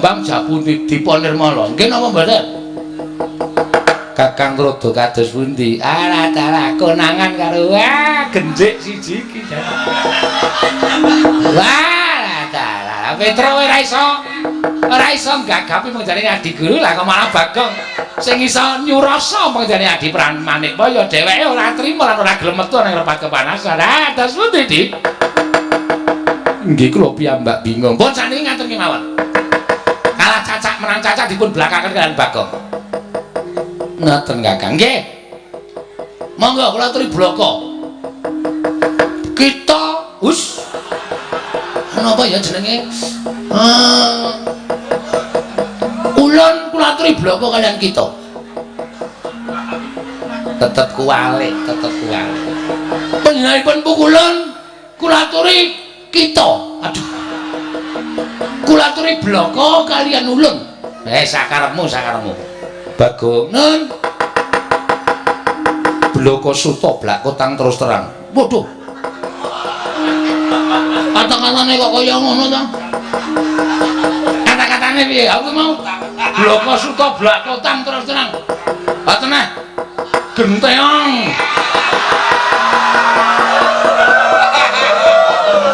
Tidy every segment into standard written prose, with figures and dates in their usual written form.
kembang jambu dipa nirmala. Nggih napa mboten? Kakang Rada kados pundi? Alah dalah konangan karo wah gendhik siji iki. Wah dalah Petro ora iso nggagapi pengjane Adi Guru lah kok malah Bagong sing iso nyurasa pengjane Adi Pramanikmaya dheweke ora trima lan ora gelem metu nang repat kepanasan. Ah dados pundi, Dik? Nggih kula piyambak bingung. Pun saniki ngaten kemawon. Kalah cacak menang cacak dipun blakaken kalian Bagong. Ngoten Kakang. Nggih. Monggo kula aturi blaka. Kita hus. Napa ya jenenge? Ulun kula aturi blaka kalian kita. Tetep kuwalik, tetep kuwalik. Panjenenganipun pukulun kula aturi kita. Aduh. Kula aturi blaka kalian ulun. Sakarepmu, sakarepmu. Bagong nun. Blaka suta blak kotang terus terang. Waduh. Kata-katane kok kaya ngono ta? Kata-katane piye? Aku mau blaka suta blak kotang terus terang. Ha teneh. Genteong.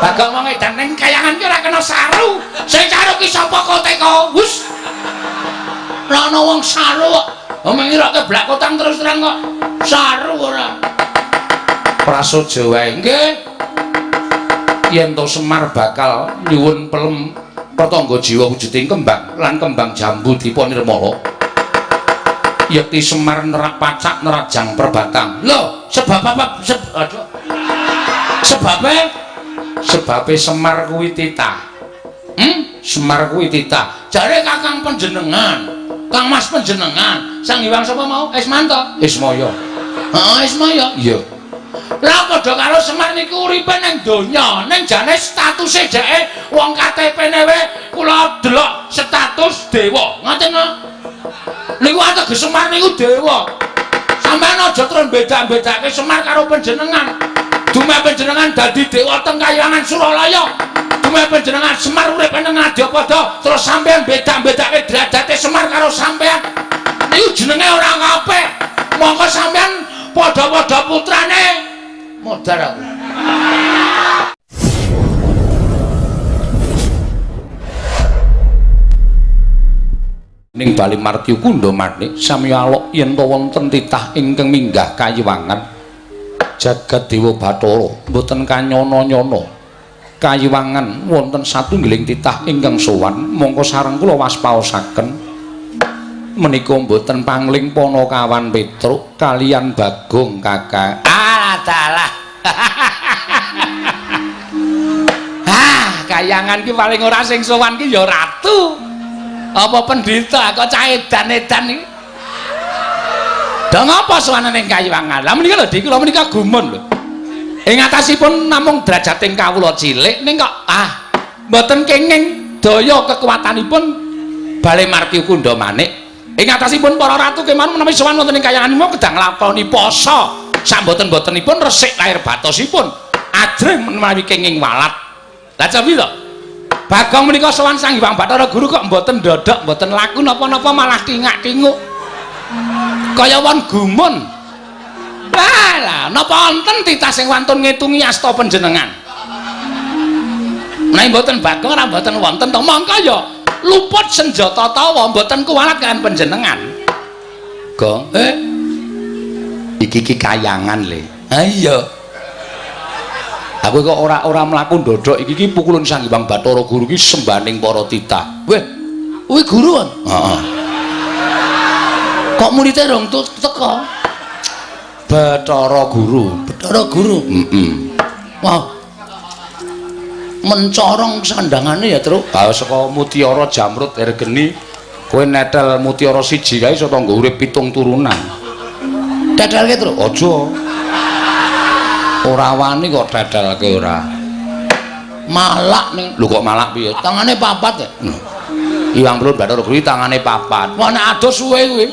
Bagong wong edan ning kayangan ki ora kena saru. Sing saru ki sapa koteka? Hus. Ora ana wong saru kok. Wong ngirake blak kotang terus terang kok. Saru ora. Prasaja wae. Nggih. Yen to Semar bakal nyuwun pelem pertangga jiwa wujuding kembang lan kembang jambu dipa nirmala. Yekti Semar nerak pacak nerajang perbatang. Lho, sebab apa? Aduh. Sebabe? Sebabe Semar kuwi titah. Semar kuwi titah. Jare Kakang panjenengan, Kang Mas panjenengan, Sang Hyang sapa mau? Ismanto. Ismaya. Heeh, Ismaya. Iya. Lah padha karo Semar niku uripe ning donya, ning jane statuse dheke wong KTP-ne wae kula delok status dewa. Ngoten to? Niku ateges Semar niku dewa. Sampeyan aja terus beda-bedake Semar karo panjenengan. Dumeh panjenengan dadi dewa teng kayangan Suralaya. Dumeh panjenengan Semar urip ning Ngadyapada, terus sampeyan beda-bedake derajate Semar karo sampeyan. Niku jenenge ora kabeh. Mongko sampeyan padha-padha putrane modar aku. Ning Bali Martyu Kundha Manik sami alok yen to wonten titah ingkang minggah kayiwangan jagat Dewa Bathara mboten kanyana-nyana kayiwangan wonten satunggiling titah ingkang sowan mongko sareng kula waspaosaken menika mboten pangling Panakawan Petruk kalian Bagong Kakang. Ah dalah. Ah kayangan ki paling ora sing sowan ki ya ratu. Apa pendhita kok cah edan-edan iki? Dha ngapa sowan ning kayiwangan? Lah menika lho Dik, kula menika gumun lho. Ing atasipun namung derajating kawula cilik ning kok ah mboten kenging daya kekuatanipun Bale Martyu Kundha Manik. Ing atasipun para ratu kemawon menawi sowan wonten ing kayangan menika kedah nglakoni poso. Samboten-botenipun resik lahir batosipun. Ajrih menawi kenging walat. Lah cobi to. Bagong menika sowan Sang Hyang Bathara Guru kok mboten ndodhok, mboten laku napa-napa malah tingak-tinguk. Kaya won gumun. Lah, lah napa wonten titah sing wantun ngitungi asta panjenengan? Menawi mboten Bagong ora mboten wonten to mongko ya luput senjata tawa mboten kuwalat kalian panjenengan. Gong, iki iki kayangan le. Ha iya. Aku kok ora mlaku ndodhok iki iki pukulun Sang Hyang Bathara Guru iki sembaning para titah. Weh, kuwi guru kon? Heeh. Kok muridé rong teka? Bathara Guru, Bathara Guru. Heeh. Wah. Mencorong sandangane ya, Truk. Ha saka mutiara jamrut ergeni kowe netel mutiara siji kae iso tangga urip 7 turunan. Tetelke, Truk. Aja. Ora wani kok tetelke ora. Malak ning. Lho kok malak piye? Tangane papat ya. Iwang Pelun Bathara Guru tangane papat. Wah nek adoh suwe kuwi.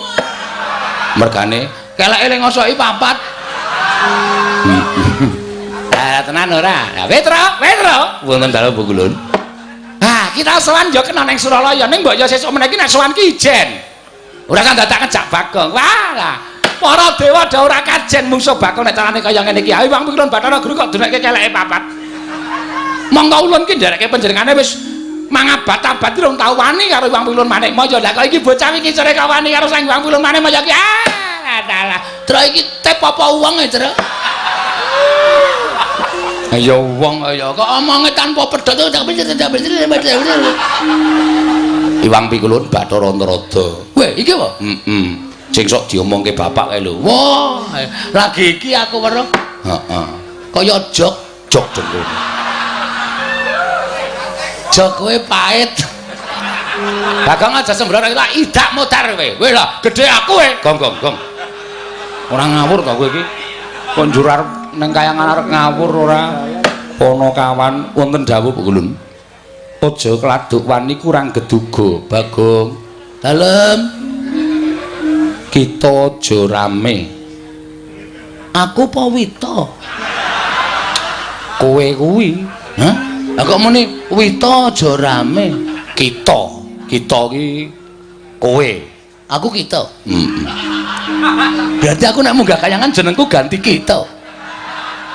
Mergane keleke le ngosoki papat. Lah tenan ora? Lah Petro, Petro. Wonten dalem Pukulun. Ah, Kita sowan ya kena ning Suralaya, ning mbok ya sesuk meneh iki nek sowan ki ijen. Ora usah dadak ngejak Bagong. Wah lah. Para dewa do ora kajen mungsuh Bagong nek carane kaya ngene iki. Ayo Wang Pikulun Bathara Guru kok dunekke keleke papat. Monggo ulun ki nderekke panjenengane wis mangabad-abad durung tau wani karo Wang Pikulun Manikmaya. Lah kok iki bocah iki sore kok wani karo Sang Wang Pikulun Manikmaya ki. Ah, dalah. Truk iki tep apa wong e, Truk? Ayo wong ayo kok omonge tanpa pedhot. Iwang Pikulun Bathara Narada. Weh, iki apa? Heeh. Sing sok diomongke bapak kae lho. Wah, lagi iki aku weruh. Heeh. Kaya jok, jok dengkul. Jok kowe pahit. Bagong aja sembrono iki idak modar kowe. Kowe lah gedhe aku kowe. Gong gong gong. Ora ngawur to kowe iki. Kok njur arep ning kayangan arep ngawur ora? Ponokawan wonten dawuh Ulun. Aja kladuk wani kurang geduga, Bagong. Dalem. Kita aja rame. Aku apa Wita? Kowe kuwi. Hah? Lah kok muni Wita aja rame? Kita. Kita ki kowe. Aku kita. Heeh. Berarti aku nek munggah kayangan jenengku ganti kita.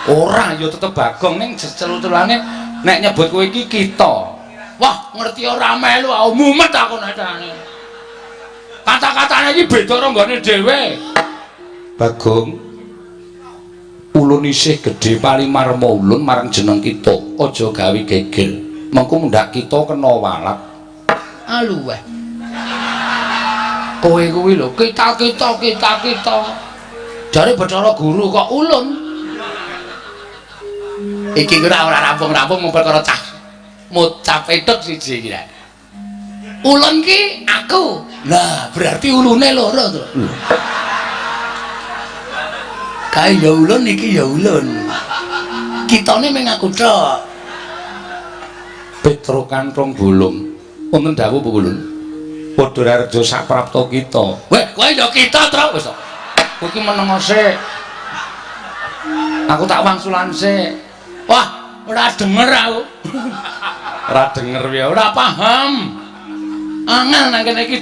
Ora, ya tetep Bagong ning celu-celane nek nyebut kowe iki kita. Wah, ngerti ora melu aku mumet aku nek carane. Kata-katane iki beda karo nggone dhewe. Bagong, ulun isih gedhe palimarma ulun marang jeneng kita. Aja gawe geger. Mengko mundhak kita kena walat. Aluweh. Kowe kuwi lho, kita kita kita kita. Jare Bathara Guru kok ulun. Iki ora ora rampung-rampung mung perkara cah mocap etuk siji iki. Ulun ki aku. Lah, berarti ulune loro to. Kae ya ulun iki ya ulun. Kitane mung aku tok. Petro Kanthong Bolong. Wonten dawuh Bu Ulun. Padha rareja saprapta kita. Weh, kowe ya kita, Truk. Wis to. Kowe iki meneng sik. Aku tak wangsulan sik. Wah, ora denger aku. Ora denger ya, ora paham. Angel nang kene iki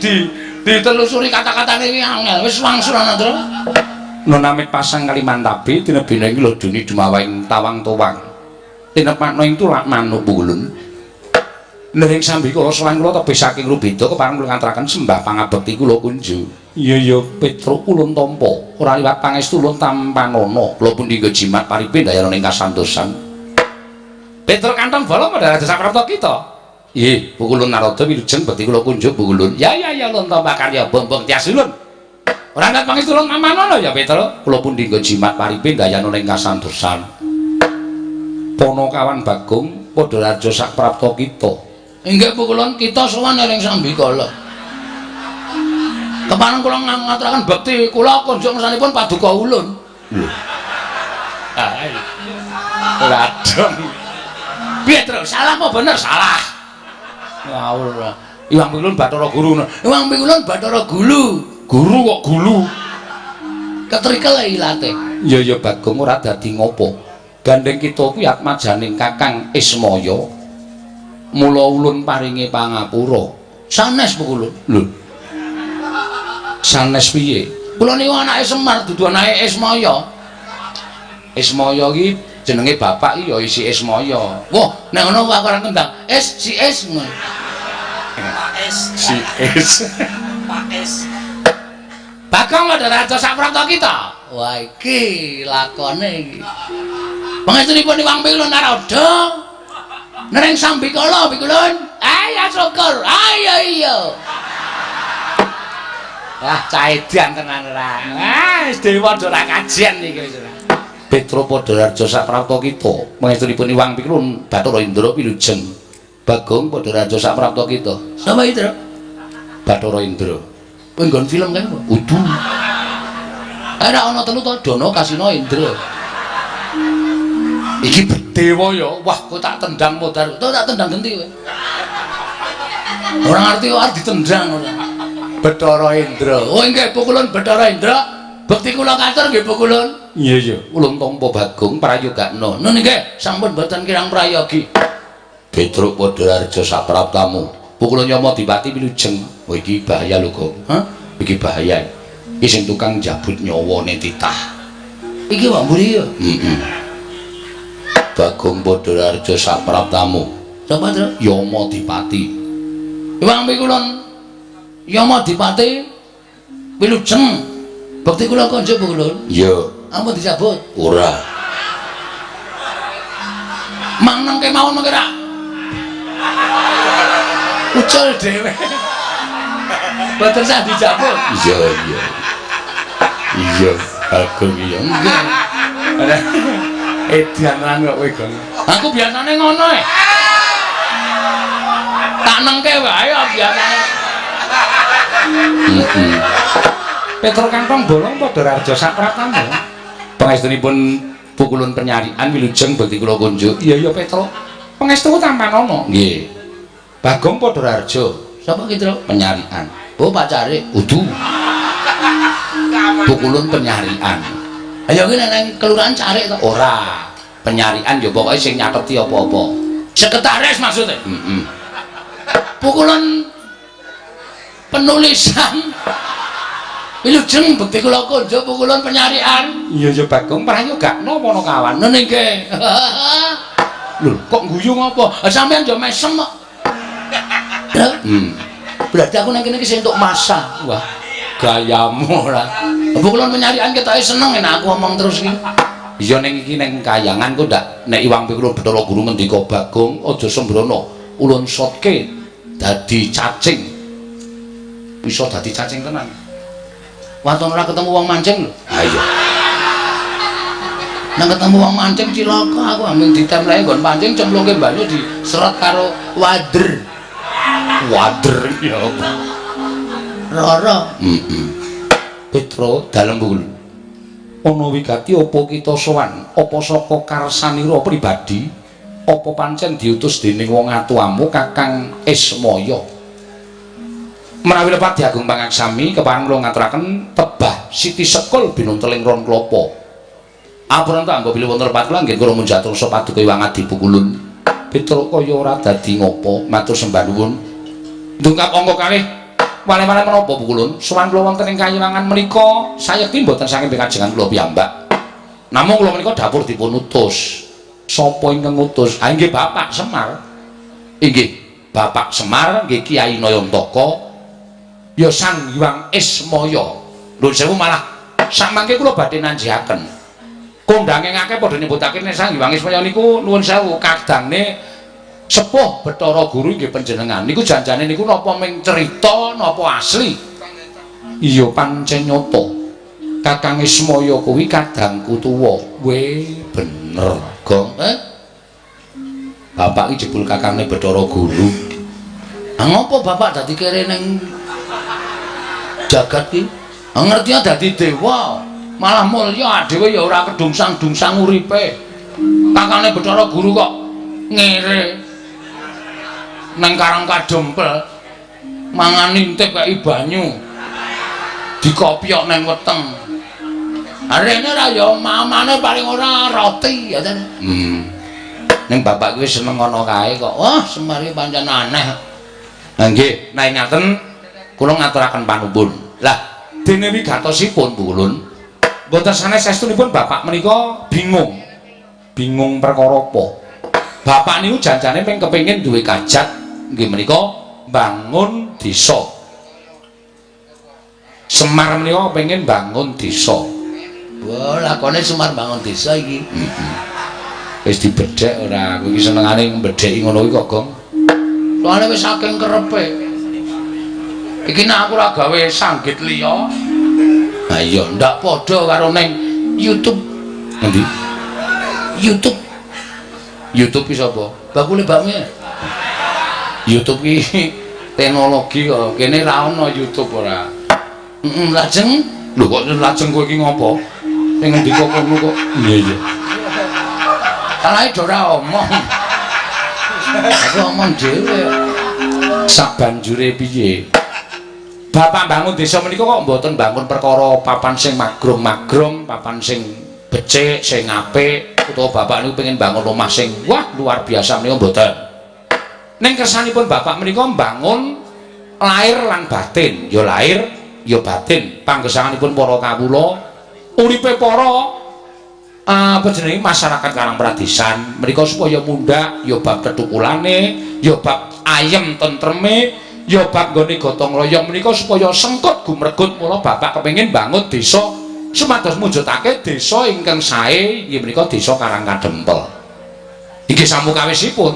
ditelusuri kata-katane iki angel. Wis wangsulan, Truk. Nunamit pasang Kalimantabe tinebina ing lho duni dumawaing tawang towang. Tinepakna ing tulak manuk Bu Ulun. Nering sambikala sowan kula tebih saking Rubeda kepareng kula ngaturaken sembah pangabekti kula kunju. Iya ya Petruk ulun tampa, ora liwat pangestu ulun tampanana. Kula pundi nggo jimat paripe ndayana ing kasantosan. Petruk Kantong Bolong padha raja saprapta kita. Nggih, Bu Ulun Narada wilujeng bekti kula kunjuk Bu Ulun. Ya ya ya ulun tampa karya bombong tias ulun. Ora liwat pangestu ulun tampanana ya Petruk. Kula pundi nggo jimat paripe ndayana ing kasantosan. Ponokawan Bagong padha raja saprapta kita. Inggih Bu Kulon, kita sowan ing sambikala. Kepareng kula ngaturaken bekti kula kunjuk ngersanipun paduka ulun. Lho. Ah. Ora dong. Piye, Truk? Salah apa bener? Salah. Ngawur. Iwang Pikulun Bathara Guru. Iwang Pikulun Bathara Gulu. Guru kok gulu. Ketrikel ilate. Ya ya Bagong ora dadi ngopo. Gandeng kita kuwi atmajaning Kakang Ismaya. Mula ulun paringi pangapura. Sanes Bu Kulun. Lho. Sanes piye? Kula niku anake Semar dudu anake Ismaya. Ismaya iki jenenge bapak iki ya isi Ismaya. Wah, nek ngono aku ora kendang. Es si Es ngono. Pak S. Si Es. Pak S. Bagong padha raja saprapta kita. Wah, iki lakone iki. Pangestunipun Iwang Pikulun Narada. Nereng sambikala Pikulun. Ayo syukur. Ayo iya. Wah, caedan tenan ora. Ah, wis dewa do ora kajian iki wis ora. Petro padha raja saprapta kita. Pangestunipun Iwang Pikulun Bathara Indra wilujeng. Bagong padha raja saprapta kita. Sapa iki, Tru? Bathara Indra. Kowe nggon film kae apa? Udu. Ora ana telu to, Dono, Kasino, Indra. Iki dewa ya. Wah, kok tak tendang modar. Tuh tak tendang genti kowe. Ora ngerti kok arep ditendang ora. Bathara Indra. Oh inggih pukulun Bathara Indra. Bekti kula katur nggih pukulun. Iya iya, ulun tampa Bagong prayogakna. Nun nggih, sampun boten kirang prayogi. Petruk Padhararja sapraptamu. Pukul Yama Dipati wilujeng. Oh iki bahaya lho, Gong. Hah? Iki bahaya. Iki sing tukang njabut nyawane titah. Iki wae mburi ya. Heeh. Bagong Padhararja sapraptamu. Sapa, Tru? Yama Dipati. Iwang pikulun Yama Dipati wilujeng. Bekti kula konjuk pukulun. Iya. Ampun dicabut. Ora. Mang nang kemawon mengke ra. Ucul dhewe. Boten sah dicabut. Iya, iya. Iya, Bagong iya. Nggih. Edan lan kok kowe, Gong. Aku biasane ngono e. Tak nengke wae kok biasane. Heeh. Petruk Kantong Bolong Padhararja sapraptamu. Pangestunipun pukulun penyarian wilujeng bekti kula kunjuk. Iya iya Petruk. Pangestuku tampanana. Nggih. Bagong Padhararja. Sapa ki, Truk? Penyarian. Oh, pacare. Udu. Pukulun penyarian. Ayo ki nek nang kelurahan carik to? Ora. Penyarian ya pokoke sing nyateti apa-apa. Sekretaris maksudnya? Heeh. Pukulun penulisan wilujeng bekti kula kunjuk pukulun penyarian. Iya iya Bagong, prayogakno Panakawan. Ngene nggih. Lho, kok guyu ngopo? Sampeyan yo mesem kok. Truk. Berarti aku nang kene iki sing entuk masa. Wah, gayamu ora. Pukulun penyarian ketoke seneng nek aku ngomong terus iki. Iya ning iki ning kayangan kok ndak nek Iwang Pikulun Bathara Guru ngendika Bagong aja sembrono ulun sotke dadi cacing. Bisa dadi cacing tenan. Waton ora ketemu wong mancing lho. Ha iya. Nang ketemu wong mancing cilaka aku ambil ditemleki nggon pancing cemplungke banyu diseret karo wader. Wader ya apa? Rara. Heeh. Petro dalem pukul. Ana wigati apa kita sowan? Apa saka karsanira pribadi? Apa pancen diutus dening wong atuamu Kakang Ismaya? Menawi lepat Diagung Pangaksami kepareng kula ngaturaken tebah Siti Sekul binunteling ron klapa. Ampun ta anggo bilih wonten lepat kula nggih kula munjatur paduka Iwang Adi Pukulun. Petruk kaya ora dadi ngopo, matur sembah nuwun. Ndungkap angka kalih wale-wale menapa Pukulun? Sowan kula wonten ing kayiwangan menika sayekti mboten saking pekajengan kula piyambak. Namung kula menika dapur dipun utus. Sapa ingkang ngutus? Ah inggih Bapak Semar. Inggih, Bapak Semar nggih Kyai Nayantaka. Ya Sang Hyang Ismaya. Nuwun sewu malah samangke kula badhe nanjiaken. Kondange akeh padha nyebutake nek Sang Hyang Ismaya niku nuwun sewu kadangne sepuh Bathara Guru inggih panjenengan. Niku janjane niku napa ming cerita napa asli? Iya pancen nyata. Kakang Ismaya kuwi kadangku tuwa. We bener, Gong. Eh? Bapak iki jebul kakangne Bathara Guru. Ah ngopo bapak dadi kere ning jagat ki? Ah ngerti dadi dewa, malah mulya dhewe ya ora kedungsang-dungsang uripe. Kakane Bathara Guru kok ngere nang Karang Kadempel mangan intip kaya banyu. Dikopyok nang weteng. Arene ora ya mamane paling ora roti ya ta. Ning bapak kuwi seneng ngono kae kok. Wah, Semar iki pancen aneh. Lah nggih, nek ngaten kula ngaturaken panuwun. Lah, dene wigatosipun Pukulun, mboten sanes saestunipun bapak menika bingung. Bingung perkara apa? Bapak niku janjane ping kepengin duwe kajat nggih menika bangun desa. Semar menika kepengin bangun desa. Wah, lakone Semar bangun desa iki. Wis dibedhek ora, aku iki senengane mbedheki ngono kuwi kok, Gong. Soale wis saking kerepe. Iki nek aku ora gawe sanggit liya. Ha iya, ndak padha karo ning YouTube. Endi? YouTube. YouTube ki sapa? Bakule bakmi. YouTube ki teknologi kok. Kene ra ono YouTube ora. Heeh, lajeng Lho kok lajeng kowe iki ngopo? Sing ngendika kono kok. Iya iya. Salahe do ora omong. Aku omong dhewe. Sabanjure piye? Bapak bangun desa menika kok mboten bangun perkara papan sing magrong-magrong, papan sing becik, sing apik, utawa bapak niku pengen bangun omah sing wah luar biasa menika mboten. Ning kersanipun bapak menika mbangun lahir lan batin, ya lahir ya batin. Panggesanganipun para kawula, uripe para apa jenenge masyarakat Karang Pradesan menika supaya mundhak ya bab tetukulane, ya bab ayem tentreme, ya bab nggone gotong royong menika supaya sengkut gumregut. Mula bapak kepengin bangun desa supados mujudake desa ingkang sae, inggih menika desa Karang Kadempel. Inggih samukawisipun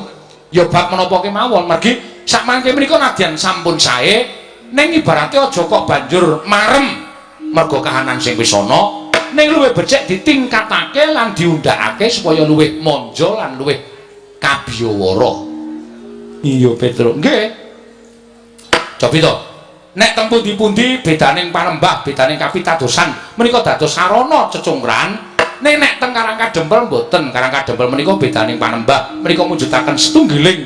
ya bab menapa kemawon, mergi sakmangke menika nadyan sampun sae ning ibarate aja kok banjur marem mergo kahanan sing wis ana, ning luwih becik ditingkatake lan diundhakake supaya luwih manja lan luwih kabiyawara. Iya Petruk, nggih. Cobi to. Nek teng pundi-pundi bedaning panembah, bedaning kapitadosan menika dados sarana cecungran. Ning nek teng Karang Kadempel mboten. Karang Kadempel menika bedaning panembah menika mujudaken setunggiling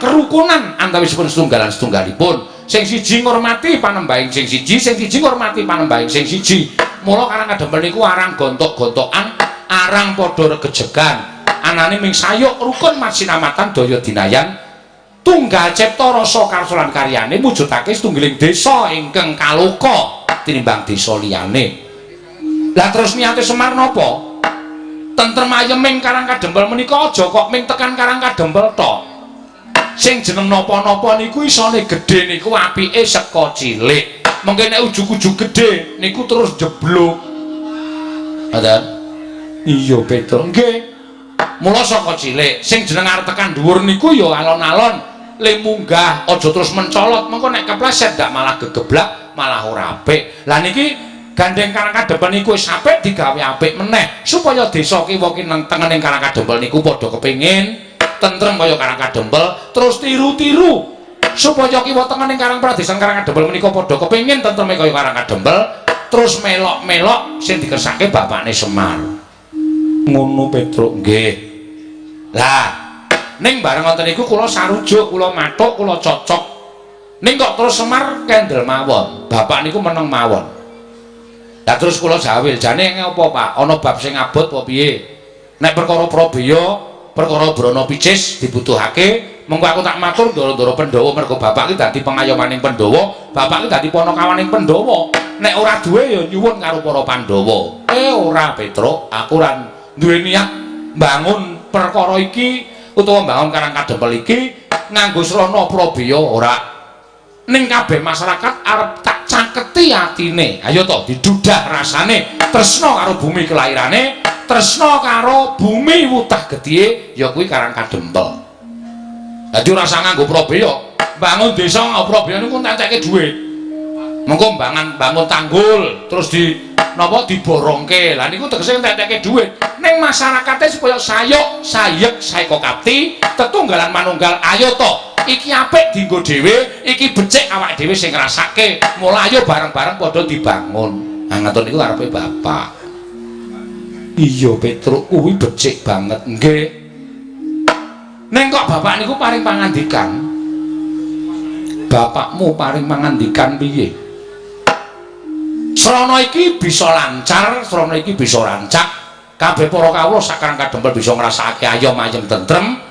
kerukunan antawisipun setunggalan setunggalipun. Sing siji ngurmati panembahing sing siji, sing siji ngurmati panembahing sing siji. Mula Karang Kadempel niku arang gontok-gontokan, arang padha regejegan. Anane ming sayuk rukun masinamatan daya dinayan, tunggal cipta rasa karsa lan karyane mujudake setunggiling desa ingkang kaloka tinimbang desa liyane. Lah terus niate Semar napa? Tentrem ayeming Karang Kadempel menika aja kok ming tekan Karang Kadempel tok. Sing jeneng napa-napa niku isone gedhe niku apike saka cilik. Mengke nek ujug-ujug gedhe niku terus jeblok. Ngoten? Iya Petruk, nggih. Mula saka cilik sing jeneng arep tekan dhuwur niku ya alon-alon le munggah, aja terus mencolot, mengko nek kepleset ndak malah gegeblak, malah ora apik. Lah niki gandeng Karang Kadempel niku wis apik digawe apik meneh supaya desa kiwa kineng tengening Karang Kadempel niku padha kepengin tentrem kaya Karang Kadempel, terus tiru-tiru supaya kiwa tengening Karang Pradesan Karang Kadempel menika padha kepengin tentreme kaya Karang Kadempel, terus melok-melok sing dikersake bapakne Semar. Ngono Petruk, nggih. Lah ning bareng ngoten niku kula sarujuk, kula mathuk, kula cocok. Ning kok terus Semar kendel mawon, bapak niku meneng mawon. Lah terus kula jawil, jane ngapa Pak? Ana bab sing abot apa piye? Nek perkara prabeya, perkara brana picis dibutuhake, mengko aku tak matur ndara-ndara Pandhawa, mergo bapak iki dadi pengayomaning Pandhawa, bapak iki dadi panakawaning Pandhawa. Nek ora duwe ya nyuwun karo para Pandhawa. Ora Petruk, aku ora duwe niat mbangun perkara iki utawa mbangun Karang Kadempel iki nganggo srana prabeya, ora. Ning kabeh masyarakat arep tak caketi atine. Ayo to didudah rasane, tresna karo bumi kelairane, tresna karo bumi wutah getihe, ya kuwi Karang Kadempel. Dadi ora usah nganggo prabeya. Bangun desa nganggo prabeya niku entek-entekke dhuwit. Mengko bangun tanggul terus di napa diborongke. Lah niku tegese entek-entekke dhuwit. Ning masyarakate supaya sayuk, sayek, saeka kapti, tetunggalan manunggal, ayo to. Iki apik dienggo dhewe, iki becik awak dhewe sing ngrasake. Mula ayo bareng-bareng padha dibangun. Nah ngoten niku karepe bapak. Iya Petruk, kuwi becik banget. Nggih. Ning kok bapak niku paring pangandikan? Bapakmu paring pangandikan piye? Srana iki bisa lancar, srana iki bisa rancak, kabeh para kawula sak Karang Kadempel bisa ngrasakake ayom ayem tentrem.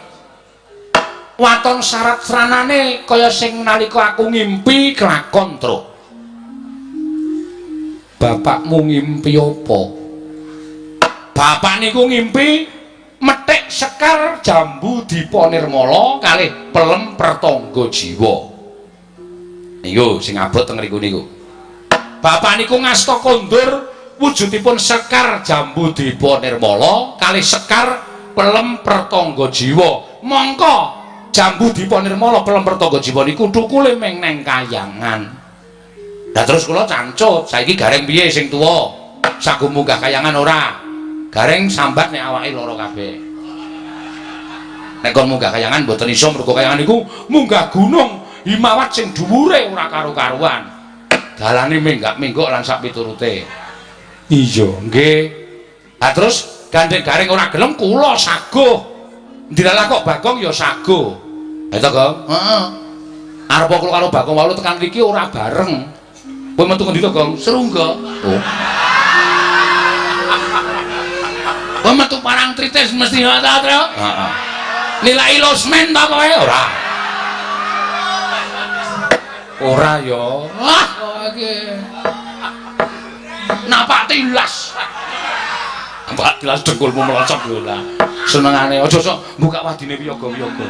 Waton syarat sranane kaya sing nalika aku ngimpi kelakon, Truk. Bapakmu ngimpi apa? Bapak niku ngimpi methik sekar jambu dipa nirmala kalih pelem pertangga jiwa. Niku sing abot teng ngriku niku. Bapak niku ngasta kondur wujudipun sekar jambu dipa nirmala kalih sekar pelem pertangga jiwa. Mongko jambu dipa nirmala pelem pertangga jiwa niku thukule meng neng kayangan. Lah terus kula cancut, saiki Gareng piye sing tuwa? Sagu munggah kayangan ora? Gareng sambat nek awake lara kabeh. Nek kon munggah kayangan mboten iso, mergo kayangan niku munggah gunung Himawat sing dhuwure ora karo-karuan. Dalane menggak-menggok lan sak piturute. Iya, nggih. Lah terus gandeng Gareng ora gelem, kula saguh. Ndilalah kok Bagong ya saguh. Ha to, Gong? Heeh. Arep kula karo Bagong walu tekan mriki ora bareng. Kowe metu ngendi to, Gong? Serungga. Oh. Kowe metu parang tritis mesti ta, Tru? Heeh. Nilai losmen ta kowe? Ora. Ora ya. Wah, kowe iki. Napak tilas. Napak tilas dengkulmu melocot lho lah. Senengane aja sok buka wadine wiyaga-wiyaga.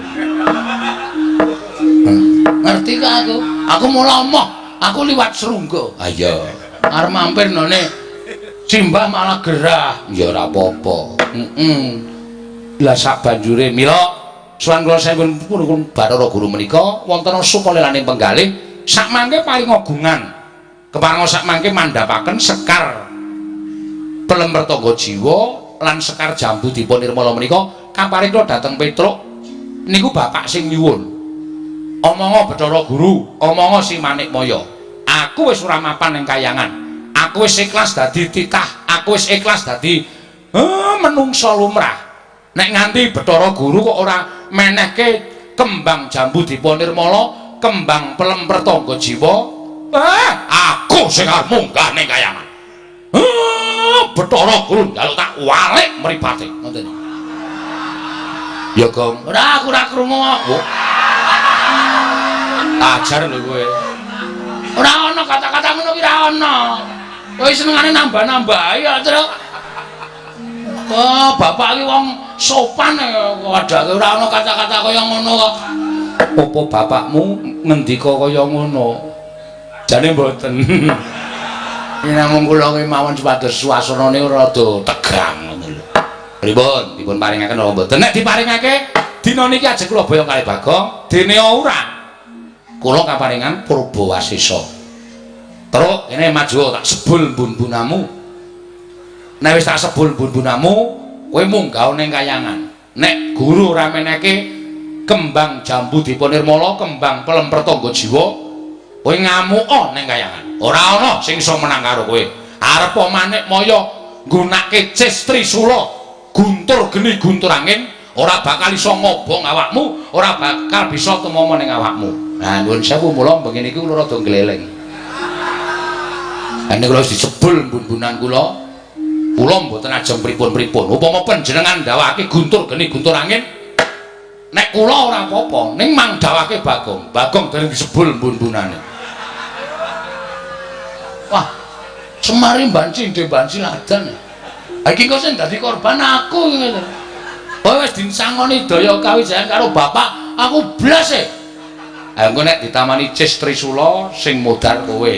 Ngerti ka aku? Aku mula moh, aku liwat Srungga. Ha iya. Arep mampir none Simbah malah gerah. Ya ora apa-apa. Heeh. Lah sak banjure mila sowan kula sampun pun Bathara Guru menika wonten sukalelaning penggalih sak mangke paring agungan. Keparenga sak mangke mandhapaken sekar pelem pertangga jiwa lan sekar jambu dipa nirmala menika kaparing kula dhateng Petruk niku bapak sing nyuwun. Omonga Bathara Guru, omonga Si Manikmaya. Aku wis ora mapan ning kayangan. Aku wis ikhlas dadi titah, aku wis ikhlas dadi menungsa lumrah. Nek nganti Bathara Guru kok ora menehke kembang jambu dipa nirmala, kembang pelem pertangga jiwa, aku sing arep munggah ning kayangan. Bathara Guru njaluk tak walik mripate. Ngoten. Ya, Gong. Ora, aku ora krungu kok. Ajar lho kowe. Ora ana kata-kata ngono ki ora ana. Kowe senengane nambah-nambahi ya, Truk. Oh, bapak ki wong sopan padake ora ana kata-kata kaya ngono kok. Apa bapakmu ngendika kaya ngono? Jane mboten. Yen namung kula ki mawon supados suasanane rada tegang ngono lho. Pripun? Dipun paringaken apa mboten? Nek diparingake dina niki ajeng kula boyong kalih Bagong, dene ora. Kula kaparingan Purbawasesa. Truk kene maju tak sebul bun-bunamu. Nek wis tak sebul bun-bunamu, kowe munggah ning kayangan. Nek guru ora meneke kembang jambu dipa nirmala, kembang pelem pertangga jiwa, kowe ngamuka ning kayangan. Ora ana sing iso menang karo kowe. Arep Manikmaya nggunake Cis Trisula, guntur geni guntur angin, ora bakal iso ngobong awakmu, ora bakal bisa tumama ning awakmu. Nah, nuwun sewu mula bengi niki kula rada gleleng. Lah niku kula wis disebul bun-bunan kula. Kula mboten ajeng pripun-pripun. Upama panjenengan ndawake guntur geni guntur angin, nek kula ora apa-apa, ning mang dawake Bagong. Bagong dereng disebul bun-bunane. Wah, Semari banci ndhe banci ladan. Ha iki kok sing dadi korban aku ngene. Kowe wis disangoni daya kawijayan karo bapak, aku blas e. Ha engko nek ditamani Cis Trisula sing modar kowe.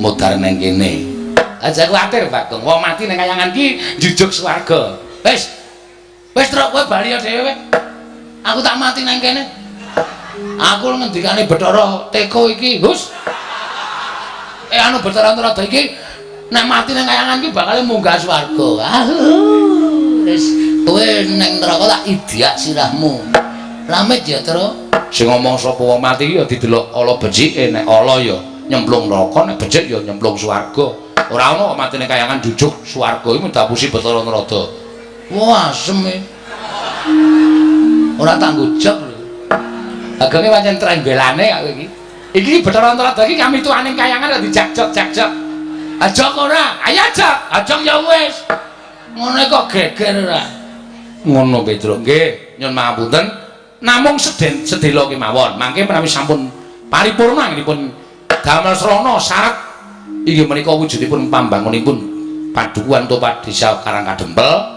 Modar nang kene. Aja kuwatir Bagong, wong mati nang kayangan ki njujuk swarga. Wis. Wis truk kowe bali dhewe. Aku tak mati nang kene. Aku ngendikane Bathara Teko iki, Gus. Anu Bathara Antarada iki nek mati nang kayangan ki bakal munggah swarga. Ah, wis kowe nang neraka tak idyak sirahmu. Lamit ya, Truk. Sing ngomong sapa wong mati ya didelok ala becike, nek ala ya nyemplung neraka, nek becik ya nyemplung swarga. Ora ana kok mati ning kayangan jujuk swarga iki mendapusi Bathara Narada. Wah, asem e. Ora tanggung jawab lho. Agange pancen trembelane aku iki. Iki Bathara Narada iki kami tuaning kayangan kok dijak-jok-jak-jok. Ajok ora? Ayo ajok. Ajok ya wis. Ngono kok geger ora. Ngono Petruk. Nggih, nyun pangapunten. Namung sedhela kemawon. Mangke menawi sampun paripurna anggenipun damel srana syarat inggih menika wujudipun pambangunipun padukuhan utawa desa Karangkadempel.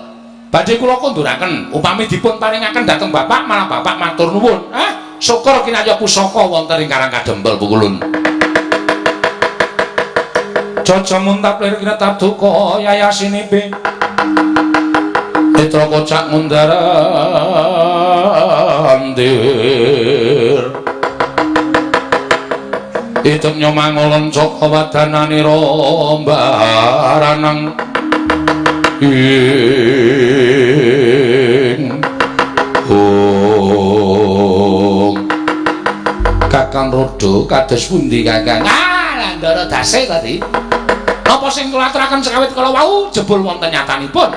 Badhe kula konduraken upami dipun paringaken dhateng bapak malah bapak matur nuwun. Ah, syukur kinarya pusaka wonten ing Karangkadempel pukulun. Caca muntap lir kinetap duka yayasinipi. Netra kocak mundar andir. Item nyomangolon caka wadananira mbaranang ing hong. Kakang Rodo kados pundi Kakang? Ah, Ndara dase tadi. Napa sing kula aturaken sekawit kala wau jebul wonten nyatanipun?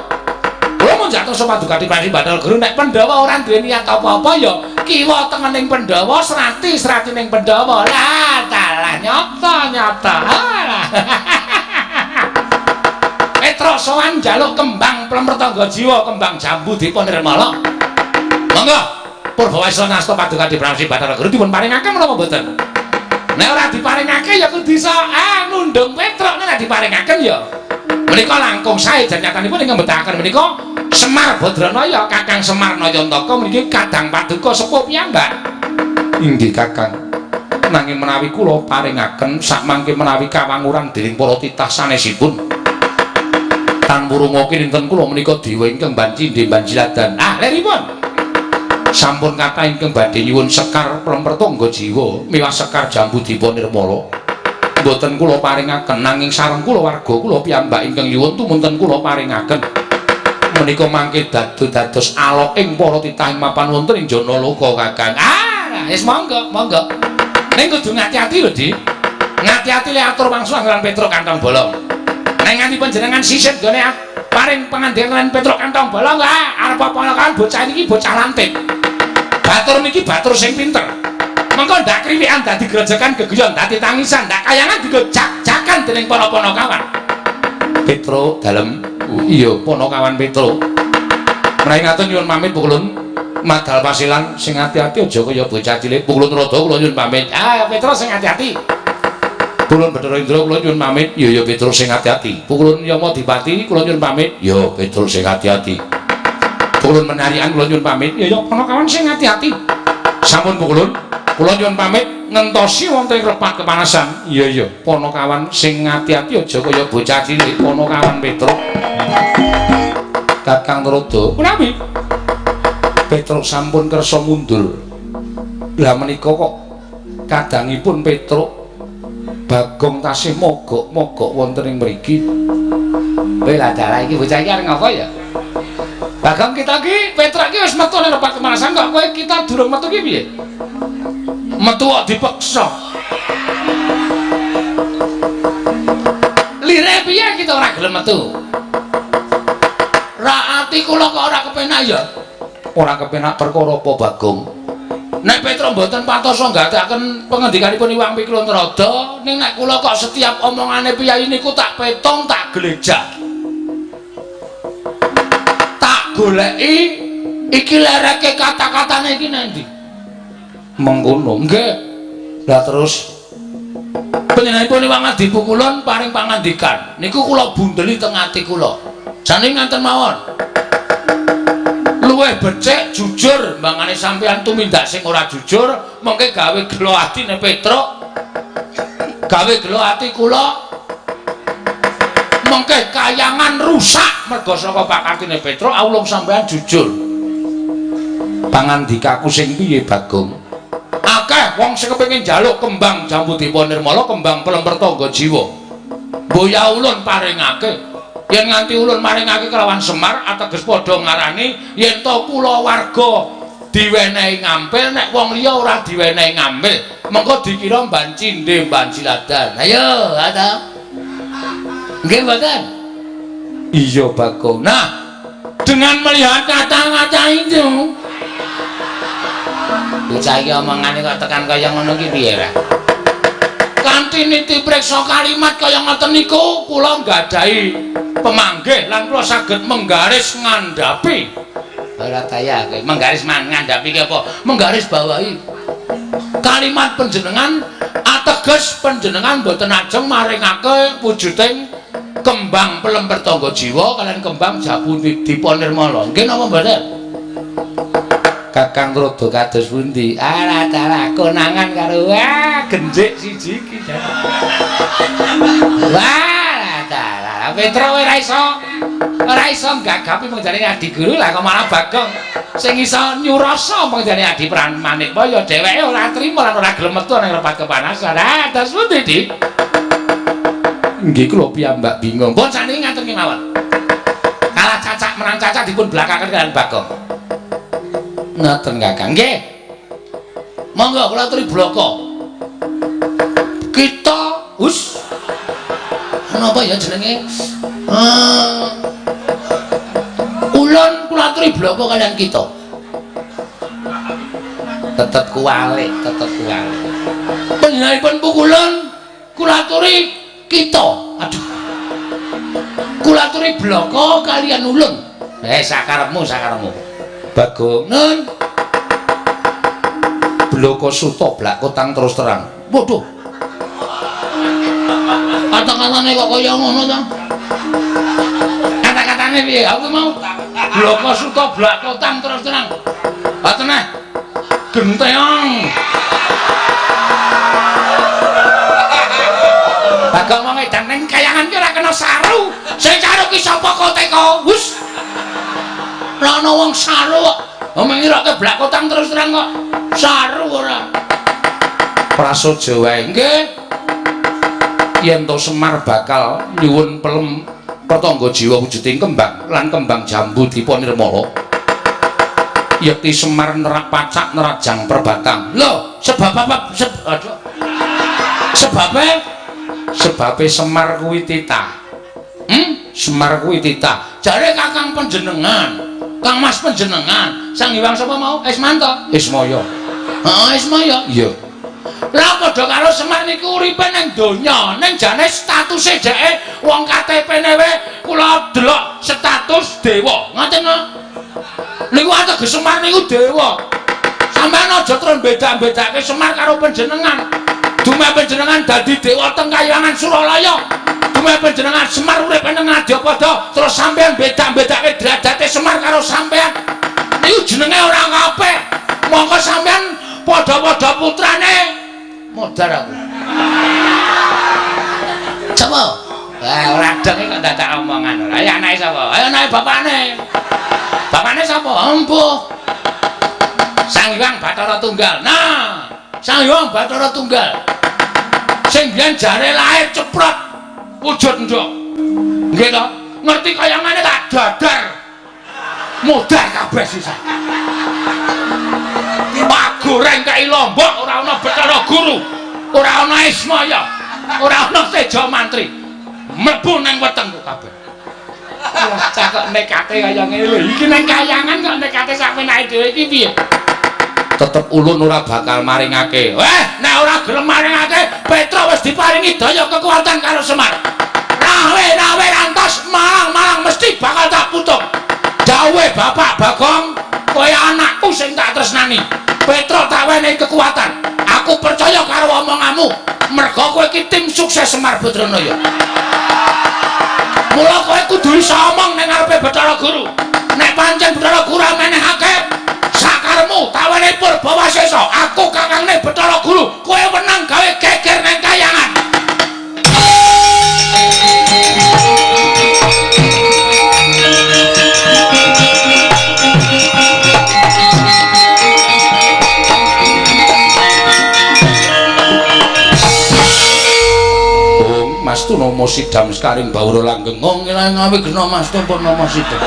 Kula mung jatosa paduka Pati Bathara Guru nek Pandhawa ora duwe niat apa-apa ya kiwa tengening Pandhawa, srati sratining Pandhawa. Lah, dalah nyata-nyata. Petruk sowan njaluk kembang plemretangga jiwa, kembang jambu dipa nirmala. Monggo Purbawasa nasta paduka Pati Bathara Guru dipun paringaken menapa mboten? Nek ora diparingake ya kudu iso nundung Petruk, nek diparingaken ya menika langkung sae. Jan nyatanipun ingkang mbetahaken menika Semar Badranaya, Kakang Semar Nayantaka meniki kadang paduka sepuh piyambak. Inggih Kakang. Nanging menawi kula paringaken sakmangke menawi kawanguran dening para titah sanesipun. Tan wurunga kinten kula menika dewa ingkang bancindhe banjiladan. Ah, leripun. Sampun kathah ingkang badhe nyuwun sekar plemper tangga jiwa miwah sekar jambu dipa nirmala. Mboten kula paringaken nanging sareng kula warga kula piyambak ingkang nyuwun tumunten kula paringaken. Menika mangke dados aloking para titah ing mapan wonten ing Janaloka Kakang. Ah, wis monggo, monggo. Ning kudu ngati-ati lho, Dik. Ngati-ati le atur wangsul lan Petruk kantong bolong. Nek nganti panjenengan sisip gone paring pangandikan lan Petruk kantong bolong, ah arep apa kan bocah iki bocah lantip. Batur niki batur sing pinter. Mengko ndak kriwikan dadi grojogan geguyon dadi tangisan, ndak kayangan digo jak-jakan dening para panakawan. Petruk dalem. Iya, panakawan Petruk. Menawi ngaten nyuwun pamit Pukulun. Madal pasilan sing ati-ati aja kaya bocah cilik. Pukulun Rada kula nyuwun pamit. Ah, Petruk sing ati-ati. Pukulun Bathara Indra kula nyuwun pamit. Iya ya Petruk sing ati-ati. Pukulun Yamadipati kula nyuwun pamit. Ya Petruk sing ati-ati. Pukulun Menarian kula nyuwun pamit. Ya ya panakawan sing ati-ati. Sampun Pukulun, kula nyuwun pamit ngentosi wonten ing repat kepanasan. Iya ya, panakawan sing ati-ati aja kaya bocah cilik, panakawan Petruk. Kakang Trada, punawi Petruk sampun kersa mundur. Lah menika kok kadangipun Petruk Bagong tasih mogok-mogok wonten ing mriki. Kowe lah dalah iki bocah iki arep ngapa ya? Bagong kita iki Petruk iki wis metu nang repat kepanasan kok kowe kita durung metu ki piye? Metu kok dipeksa. Lire piye kita ora gelem metu? Ra ati kula kok ora kepenak ya? Ora kepenak perkara apa Bagong? Nek Petruk mboten patosa nggatekaken pengendikanipun Iwang Pikulun Trada, ning nek kula kok setiap omongane piyayi niku tak petong tak glejah. Tak goleki iki lereke kata-katane iki nang ndi? Mengkono. Nggih. Lah terus panjenenganipun Iwang Adi Pukulun paring pangandikan. Niku kula bundeli teng ati kula. Jane ngaten mawon. Luwih becik jujur mbangane sampeyan tumindak sing ora jujur mengke gawe gelo atine Petruk. Gawe gelo ati kula. Mengke kayangan rusak mergo saka pakartine Petruk awulung sampeyan jujur. Pangandikaku sing piye Bagong? Akeh wong sing kepengin njaluk kembang jambu dipa nirmala, kembang plemper tangga jiwa. Mboya ulun paringake. Yen nganti ulun maringake kelawan Semar ateges padha ngarani yen to kula warga diwenehi ngampil nek wong liya ora diwenehi ngampil mengko dikira mbancindhe mbanciladan. Ayo, ada. Nggih mboten? Iya Bagong. Nah, dengan melihat kata-kata itu bocah iki omongane kok tekan kaya ngono ki piye ra? Kanthi niti priksa kalimat kaya ngoten niku kula nggadahi pemanggih lan kula saged menggaris ngandhapi. Ora kaya kowe menggaris ngandhapi ki apa? Menggaris bawahi. Kalimat panjenengan ateges panjenengan mboten ajeng maringake wujuding kembang pelemper tangga jiwa kalian kembang jambu dipa nirmala. Nggih napa mboten? Kakang Trada kados pundi? Alah dalah konangan karo wah genjik siji iki. Wah dalah Petruk ora iso nggagapi pengjane adi guru lah kok malah Bagong sing iso nyurasa pengjane adi Manikmaya dheweke ora trima lan ora gelem metu nang repat kepanasan. Ah dados pundi, Dik? Nggih kula piyambak bingung. Pun saniki ngaten kemawon. Kalah cacak menang cacak dipun blakaken kalian Bagong. Ngaten Kakang. Nggih. Monggo kula aturi blaka. Kita hus. Napa ya jenenge? Ulun kula aturi blaka kalian kita. Tetep kuwalik, tetep kuwalik. Panjenenganipun pukulun kula aturi kita. Aduh. Kula aturi blaka kalian ulun. Sakarepmu, sakarepmu. Bagong nun. Blaka suta blak kotang terus terang. Waduh. Kata-katane kok kaya ngono to? Kata-katane piye? Aku mau bloko suta blakotang terus terang. Ha teneh. Genteong. Bagong wong edan ning kayangan ki ora kena saru. Sing saru ki sapa koteka? Wus. Ora ana wong saru kok. Wong ngiroke blakotang terus terang kok. Saru ora. Prasaja wae. Nggih. Yen to Semar bakal nyuwun pelem pertangga jiwa wujuding kembang lan kembang jambu dipa nirmala. Yekti Semar nerak pacak nerajang perbatang. Lho, sebab apa? Aduh. Sebabe? Sebabe Semar kuwi titah. Semar kuwi titah. Jare kakang panjenengan, Kang Mas panjenengan, Sang Hyang sapa mau? Ismanto. Ismaya. Heeh, Ismaya. Iya. Lah padha karo Semar niku uripe ning donya, ning jane statuse dheke wong KTP-ne wae kula delok status dewa. Ngoten lho. Niku ateges Semar niku dewa. Sampeyan aja terus beda-bedake Semar karo panjenengan. Dumeh panjenengan dadi dewa teng kayangan Suralaya. Dumeh panjenengan Semar urip ning Ngadyapada, terus sampeyan beda-bedake derajate Semar karo sampeyan. Niku jenenge ora kabeh. Mongko sampeyan padha-padha putrane. Modar aku. Sapa? Wah, ora dong kok dadak omongan ora. Ayo anake sapa? Ayo anake bapakne. Bapakne sapa? Empuh. Sang Hyang Bathara Tunggal. Nah, Sang Hyang Bathara Tunggal. Sing biyen jare lahir ceprot wujud nduk. Nggih to? Ngerti kaya ngene tak dadar. Modar kabeh sisa. Pak goreng kai lombok ora ana Bathara Guru, ora ana Ismaya, ora ana Teja Mantri. Mlebu nang wetengku kabeh. Wah, cah kok nekate kaya ngene lho. Iki nang kayangan kok nekate sak penake dhewe iki piye? Tetep ulun ora bakal maringake. Weh, nek ora gelem maringake, Petruk wis diparingi daya kekuatan karo Semar. Rawe-rawe rantos malang-malang mesti bakal tak putung. Dawuhe Bapak Bagong, kowe anakku sing tak tresnani. Petruk tak wenehi kekuatan. Aku percaya karo omonganmu. Mergo kowe iki tim sukses Semar Badranaya. Mula kowe kudu iso omong ning ngarepe Bathara Guru. Nek pancen Bathara Guru menehake sakaremu tak wenehi purbawasesa. Aku kakangne Bathara Guru, kowe wenang gawe geger ning kayangan. Mas tu nomo sidam sekaring baura langgeng. Wong ngawi gena Mas tu pun nomo sidam.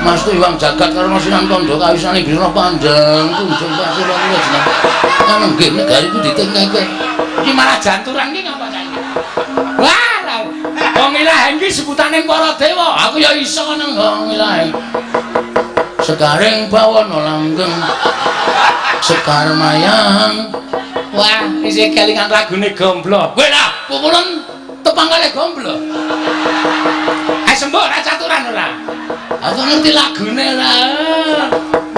Mas tu iwang jagat karena sinang tondo kawisane bisna panjang tunjung pasir kula jeneng. Ana nggih negari ku ditengeke. Iki malah janturan iki ngapa saiki? Wah, wong ilaheng iki sebutane para dewa. Aku ya iso nang wong ilaheng. Sekaring bawana langgeng. Sekar mayang. Wah, isih kelingan lagune Gomblo. Kowe lah, pukulun tepang kali Gomblo. Ayo sembuh ora caturan ora. Aku ngerti lagune ora.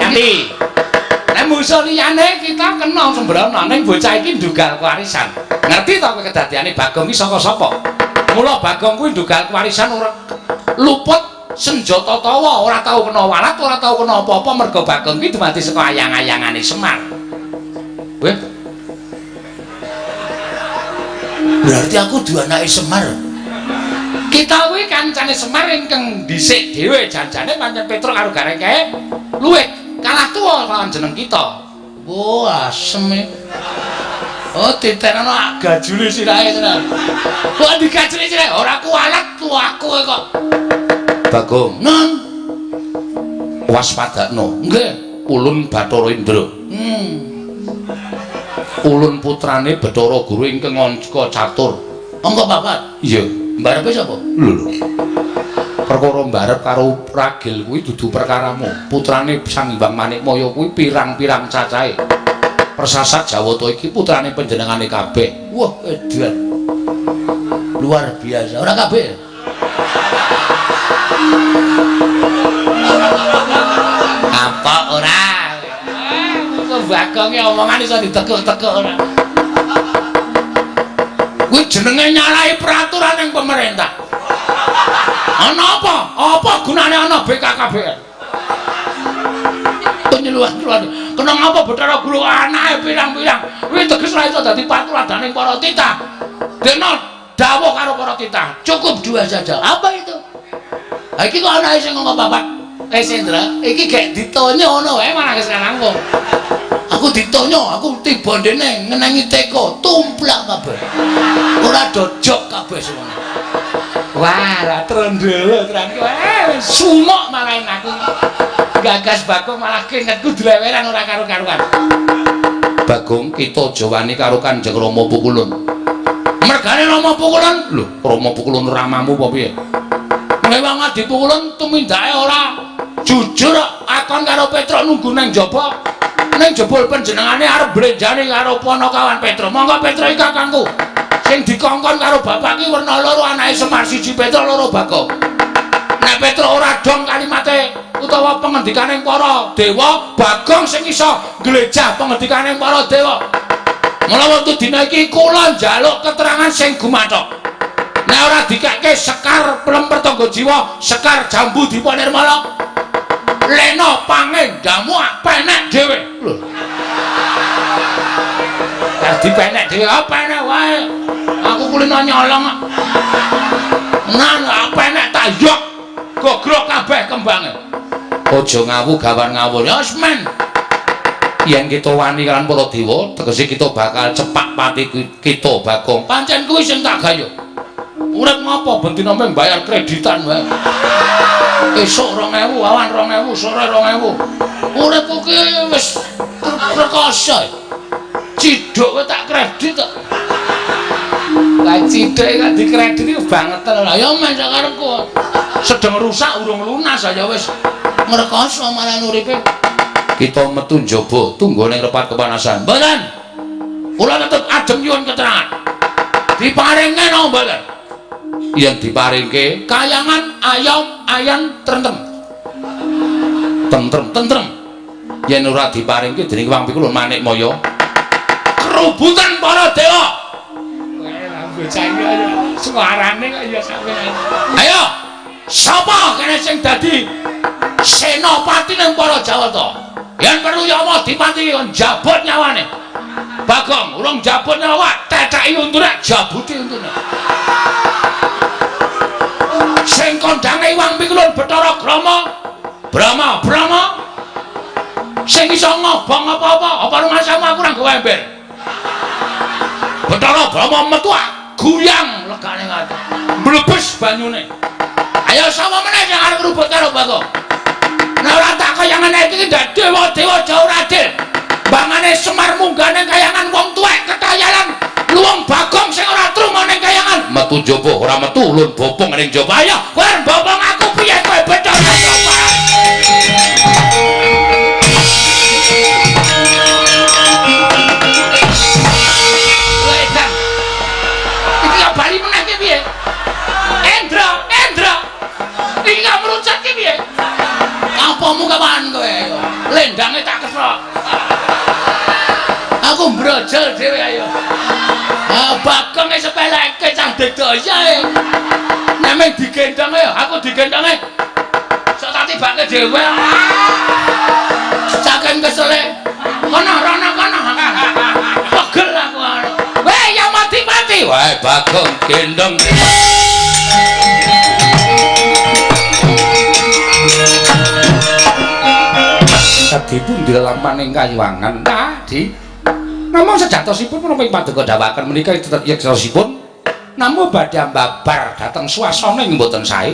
Nganti. Nek musuh liyane kita kena sembrono, ning bocah iki ndugal kewarisan. Ngerti to kowe kedadiane Bagong iki saka sapa? Mula Bagong kuwi ndugal kewarisan ora luput senjata tawa, ora tau kena walat, ora tau kena apa-apa mergo Bagong iki dumadi saka ayang-ayangane Semar. Weh. Berarti aku duwe anake Semar. Kita kuwi kancane Semar ingkang dhisik dhewe janjane pancen Petruk karo Gareng kae luwih kalah tuwa lawan jeneng kita. Oh, asem e. Oh, titenono gajule sirahe tenan. Kok digajuli sirahe ora kualat tuaku kok. Bagong, non waspadakno. Nggih, ulun Bathara Indra. Ulun putrane Bathara Guru ingkang angka catur. Angka papat? Iya. Mbarepe sapa? Lho lho. Perkara mbarep karo ragil kuwi dudu perkaramu. Putrane Sang Hyang Manikmaya kuwi pirang-pirang cacahe. Persasat Jawata iki putrane panjenengane kabeh. Wah, edan. Luar biasa. Ora kabeh. Apa ora? Kok Bagonge omongan iso ditekuk-tekuk ora. Kuwi jenenge nyalahi peraturan ning pemerintah. Ana apa? Apa gunane ana BKKBN? Penyuluhan keluarga. Kena ngapa Bathara Guru anake pirang-pirang? Kuwi teges ora iso dadi patuladaning para titah. Dene dawuh karo para titah, cukup dua saja. Apa itu? Ha iki kok anake sing ngomong papat. Sendra, iki gek ditonyo ngono wae malah wis langkung. Aku ditonyo, aku tiba ndene ngenengi teko, tumplak kabeh. Ora dojok kabeh semono. Wah, lah trendele tenan kowe. Sumok malah aku. Gagas Bagong malah keringetku dleweran ora karo-karuan. Bagong, kita aja wani karo Kanjeng Rama Pukulun. Mergane Rama Pukulun, lho, Rama Pukulun ramamu apa piye? Wong Adi Pukulun tumindake ora jujur akon karo Petruk nunggu nang jaba. Ning jebul panjenengane arep blenjane karo panakawan Petruk. Monggo Petruk iki kakangku. Sing dikongkon karo bapak ki werna loro anake Semar, siji Petruk loro Bagong. Nek Petruk ora dong kalimate utawa pengendikane para dewa, Bagong sing iso nglejah pengendikane para dewa. Mula wektu dina iki kula njaluk keterangan sing gumathok. Nek ora dikeke sekar pelem pertangga jiwa, sekar jambu dipa nirmala. Lena pangendamu penek dhewe. Lho. Lah dipenek dhewe apa penek wae. Aku kulino nyolong. Nan penek tak yok. Gogrok kabeh kembange. Aja ngawu gawan ngawur. Ya wis men. Yen kita wani kan para dewa, tegese kita bakal cepak pati kita Bagong. Pancen kuwi sing tak gayuh. Urip ngopo ben dina mung bayar kreditan wae. Esuk 2000, awan 2000, sore 2000. Uripku ki wis rekoso. Ciduk kowe tak kredit kok. Lah ciduk kok dikredit iku bangeten lho. Ya men sakarepku. Sedeng rusak urung lunas aja wis ngrekoso malah uripe. Kita metu njaba tunggu ning repat kepanasan. Mboten. Kula tetep adem nyuwun keterangan. Diparinge napa mboten? Yen diparingke kayangan ayam ayan trentem. Tentrem tentrem. Yen ora diparingke dening Wang Pikulun Manik Maya. Kerubutan para dewa. Bocah iki suarane kok ya sampeyan. Ayo, sapa kene sing dadi senopati ning para Jawata? Yen perlu Yama dipati kon jabut nyawane. Bagong, urung jabut nyawa, teteki untune, jabuti untune. Sing kondange Iwang Pikulun Bathara Brahma. Brahma, Brahma. Sing iso ngobong apa-apa, apa rumasamu aku ora nggawa ember. Bathara Brahma metu guyang legane ngati. Mlebes banyune. Ayo sapa meneh sing arep ngrubut karo Bagong? Nek ora tak kaya ngene iki ndak dewa-dewa jauh adil. Bangane Semar munggah ning kayangan wong tuwek ketayalan luwung Bagong sing ora trungo ning kayangan. Metu njaba ora metu ulun bopong ning njaba. Ayo kowe arep bopong aku piye kowe Bathara Brahma? Lho edan. Iki kok bali meneh ki piye? Endra, Endra. Iki kok merucut ki piye? Apamu kapan kowe? Lendange tak kesrok. Aku mbrojol dhewe ayo. Ah Bagong e sepeleke cah dedaya e. Nek mung digendhong ayo, aku digendhonge. Sok tak tibake dhewe. Saking kesele. Kono rono kono. Pegel aku. Weh ya mati-mati. Wah Bagong gendhong. Kadipun dilelampaning kayuwangan tadi. Namung sejatosipun menapa ing paduka dawuhaken menika tetep yeksosipun namung badhe ambabar dhateng swasana ing mboten sae.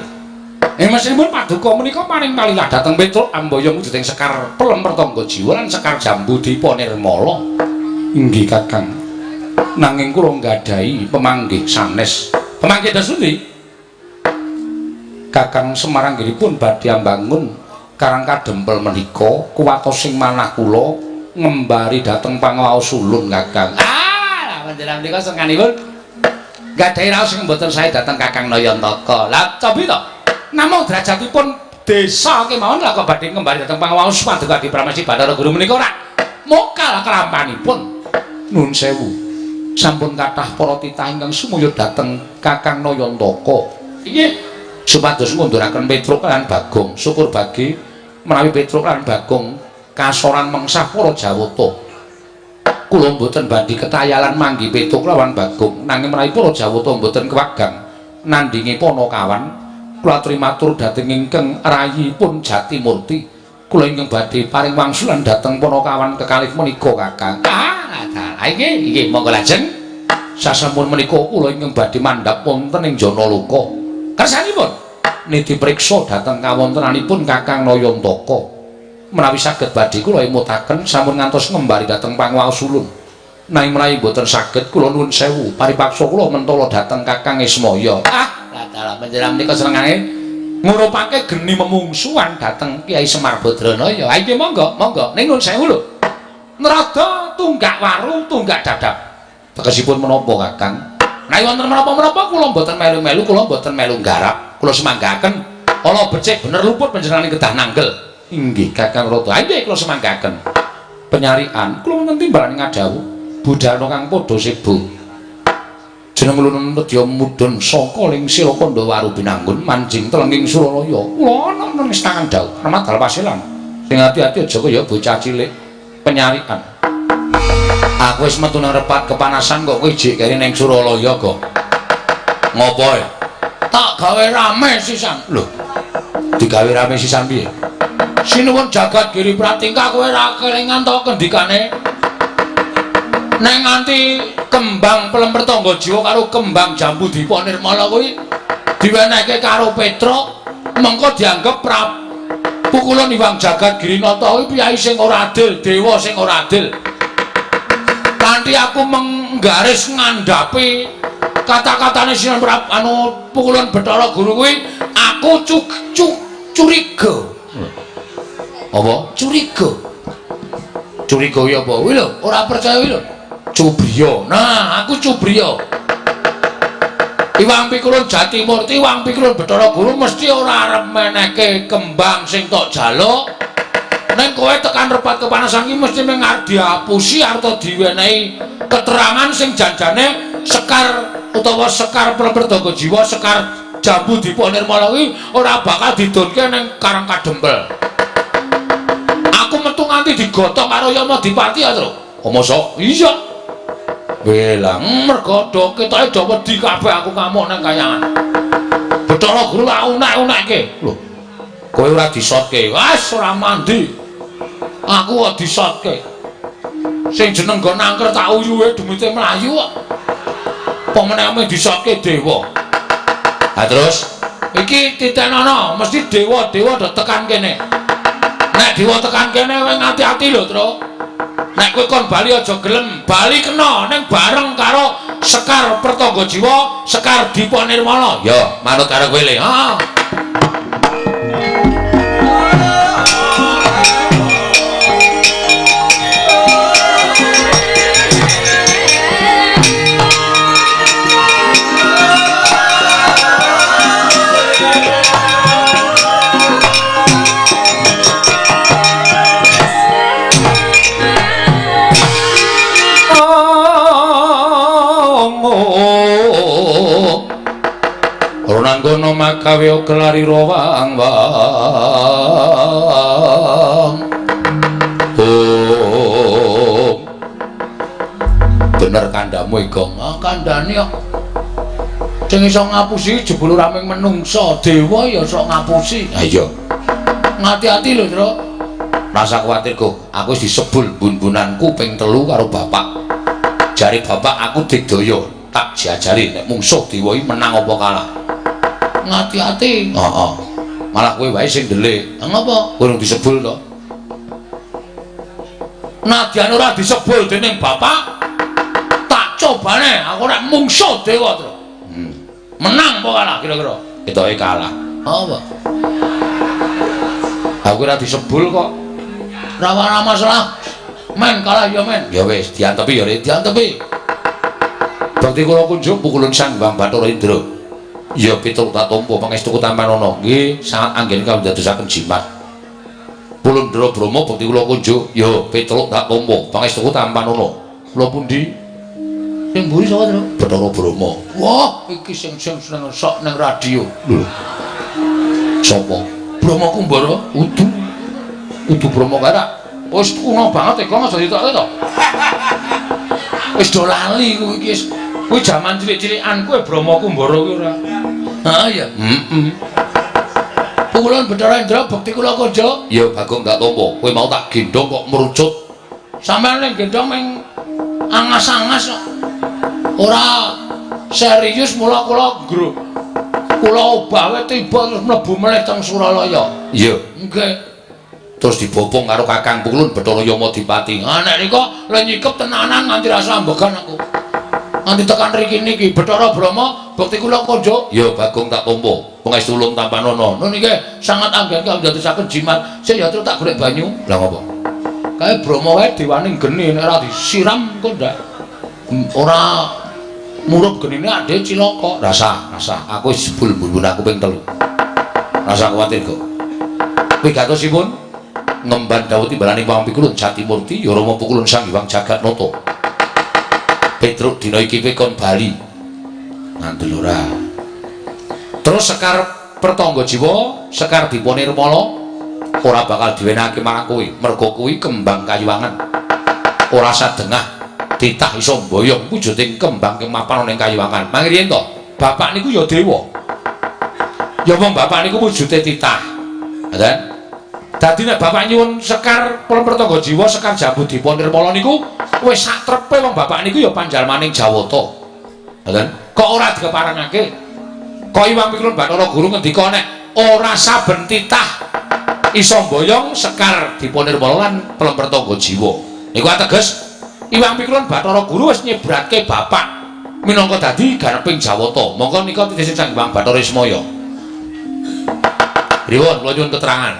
Ing mesinipun paduka menika paring palilah dhateng Petruk amboyong wujuding sekar pelem pertangga jiwa lan sekar jambu dipa nirmala. Inggih Kakang. Nanging kula nggadahi pemanggih sanes. Pemanggih dos pundi? Kakang Semar anggenipun badhe ambangun Karang Kadempel menika kuwatos sing manah kula ngembari dhateng pangawaos ulun Kakang. Ah, lah panjenengan menika senganipun nggadahi raos sing mboten sae dhateng Kakang Nayantaka. Lah cobi to. Namung derajatipun desa kemawon lah kok badhe ngembari dhateng pangawaos paduka Adi Pramesti Bathara Guru menika ora mokal kelampanipun. Nun sewu. Sampun kathah para titah ingkang sumaya dhateng Kakang Nayantaka. Inggih, supados ngunduraken Petruk lan Bagong. Syukur bagi menawi Petruk lan Bagong kasoran mengsah para Jawata. Kula mboten badhe ketayalan manggi Petruk lawan Bagong, nanging menawi para Jawata mboten kewagang nandhingi Panakawan, kula aturi matur dhateng ingkang rayipun Jatimurti. Kula ingkang badhe paring wangsulan dhateng Panakawan kekalih menika Kakang. Ah, dalah inggih, inggih monggo lajeng. Sasampun menika kula ingkang badhe mandhap wonten ing Janaloka. Kersanipun niti priksa dhateng kawontenanipun Kakang Nayantaka. Menawi saged badhe kula emutaken sampun ngantos ngembari dhateng panguwaos ulun. Nanging menawi mboten saged kula nuwun sewu, paripaksa kula mentala dhateng Kakang Ismaya. Ah, dalah panjenengan menika senengane ngurupake geni memungsuhan dhateng Kyai Semar Badranaya. Ha iki monggo, monggo. Ning nuwun sewu lho. Nrada tunggak waru, tunggak dadap. Tegesipun menapa, Kakang? Nek wonten menapa-menapa kula mboten melu-melu, kula mboten melu nggarap. Kula semanggaken ala becik bener luput panjenengane kedah nanggel. Inggih, Kakang Rata. Ha nggih kula semanggaken. Penyarian kula wonten timbalan ngadhawuh budhana kang padha sebo. Jeneng ulun nedya mudhun saka ling sira Kandha Waru binanggun manjing telenging Suralaya. Kula ana nang tangan dawuh Ramadal Pasilan. Sing ati-ati aja kaya bocah cilik penyarian. Aku wis metu nang repat kepanasan kok kowe jek keri ning Suralaya kok. Ngopo e? Tak gawe rame sisan. Lho. Digawe rame sisan piye? Sinuwun jagat Giri Pratingkah kowe ora kelingan to kendikane? Nek nganti kembang Pelemper Tangga Jiwa karo kembang Jambu Dipa Nirmala kuwi diwenehke karo Petruk, mengko dianggep pukulun Iwang Jagat Girinata kuwi piyai sing ora adil, dewa sing ora adil. Kanthi aku menggaris ngandhapi kata-katane Sinuwun anu pukulun Bathara Guru kuwi aku curiga. Apa? Curiga. Curiga kuwi apa? Kuwi lho, ora percaya kuwi lho. Cubriya. Nah, aku cubriya. Iwang Pikulun Jatimurti, Iwang Pikulun Bathara Guru mesti ora arep menehke kembang sing tok jaluk. Ning kowe tekan repat kepanasan iki mesti mung arep diapusi arep diwenehi keterangan sing janjane sekar utawa sekar Pelemper Tangga Jiwa, sekar Jambu Dipa Nirmala kuwi ora bakal didonke ning Karang Kadempel. Aku metu nganti digotong karo Yama Dipati ya, Tru. Oh, mosok? Iya. Welang mergo do ketoke do wedi kabeh aku ngamuk nang kayangan. Bathara Guru tak unek-unekke. Lho. Kowe ora disotke. Wes ora mandi. Aku kok disotke. Sing jeneng nggon angker tak uyuhe demite mlayu kok. Apa meneh ame disotke dewa. Ha terus iki titenono mesti dewa-dewa do tekan kene. Nek dewa tekan kene kowe ngati-ati lho, Tru. Nek kowe kon bali aja gelem, bali kena ning bareng karo Sekar Pertangga Jiwa, Sekar Dipa Nirmala. Ya, manut karo kowe le. Heeh. Ronanggono makawe kelari rawang wang. Oh. Bener kandhamu Igong. Ah kandhane kok. Sing iso ngapusi jebul ora mung menungsa, dewa ya iso ngapusi. Ha iya. Ngati-ati lho, Tru. Rasa kuwatir, Gong. Aku wis disebul bun-bunanku ping 3 karo bapak. Jare bapak aku digdaya, tak jajari nek mungsuh dewa iki menang apa kalah. Ngati-ati. Heeh. Malah kowe wae sing ndelik. Ha ngopo? Kowe urung disebul to. Nadyan ora disebul dening bapak, tak cobane aku nek mungsuh dewa, Tru. Menang apa kalah kira-kira? Ketoke kalah. Apa? Aku ora disebul kok. Ora masalah. Men kalah ya men. Ya wis, diantepi ya, diantepi. Bakti kula kunjuk pukulun Sang Hyang Bathara Indra. Ya Petruk tak tampa pangestuku tampanana. Nggih, sangat anggen kawula dadosaken jimat. Pulundra Brahma bakti kula kunjuk, ya Petruk tak tampa pangestuku tampanana. Kula pundi? Sing mburi sapa, Tru? Bathara Brahma. Wah, iki sing sing seneng sok ning radio. Lho. Sapa? Brahma Kumbara? Udu. Udu Brahma kae ra. Wis kuno banget e, kok aja ditokke to. Wis do lali kuwi iki wis. Kuwi jaman cilik-cilikan kuwi Brahma Kumbara kuwi ora. Ha iya. Heeh. Pukulun Bathara Indra bekti kula konjo. Ya Bagong gak tampa. Kowe mau tak gendhong kok merucut. Sampeyan ning gendhong ming angas-angas kok. Ora serius mula kula nggruk. Kula obah wae tiba terus mlebu melih teng Suralaya. Iya. Nggih. Terus dibopong karo Kakang Pukulun Bathara Yamadipati. Ah nek rika le nyikep tenanan nganti rasa ambegan aku. Nganti tekan riki niki Bathara Brahma bekti kula konjo. Ya Bagong tak tampa. Pangestu ulun tampanono. Nun iki sangat anggen kang ndadosaken jimat. Sik ya terus tak golek banyu. Lah ngopo? Kae Brahma wae dewane geni nek ora disiram kok ndak ora murup genine ade cilaka. Rasa, rasa. Aku wis jebul mbun aku ping 3. Rasa kuwatir kok. Wigatosipun ngemban dawuh timbalaning Wang Pikulun Jatimurti ya Rama Pukulun Sang Hyang Jagatnata. Petruk dina iki kowe kon bali. Ngandel ora. Terus Sekar Pertangga Jiwa, Sekar Dipa Nirmala ora bakal diwenehake marang kowe, merga kuwi kembang kayuwangan. Ora sadengah titah iso mboyong wujuding kembang kemapan ning kayuwangan. Mangriyen to, bapak niku ya dewa. Ya wong bapak niku wujude titah. Ngoten. Dadi nek bapak nyuwun Sekar Pertangga Jiwa, Sekar Jambu Dipa Nirmala niku wis sak trepe wong bapak niku ya panjalmaning Jawata. Ngoten. Kok ora dikeparengake? Kok Iwang Pikulun Bathara Guru ngendika nek ora saben titah iso mboyong Sekar Dipa Nirmala lan Pertangga Jiwa. Niku ateges Iwang Pikulun Bathara Guru wis nyebratke bapak minangka dadi ganeping Jawata. Monggo nika titih Sang Hyang Bathara Ismaya. Pripun kula nyuwun keterangan.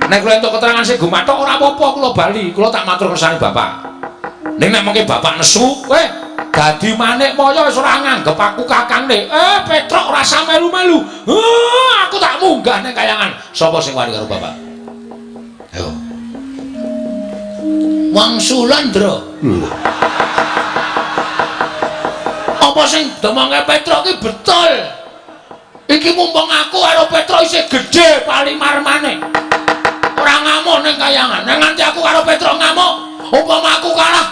Nek kula entuk keterangan sing gumathok ora apa-apa kula bali, kula tak matur kersane bapak. Ning nek mengke bapak nesu, kowe dadi manik maya wis ora nganggep aku kakangne. Petruk ora usah melu-melu. Aku tak munggah ning kayangan. Sapa sing wani karo bapak? Ayo. Wangsulan, Ndra. Lho. Apa sing domongke Petruk ki betul? Iki mumpung aku karo Petruk isih gedhe palimarmane. Ora ngamuk ning kayangan. Nek nganti aku karo Petruk ngamuk, umpama aku kalah,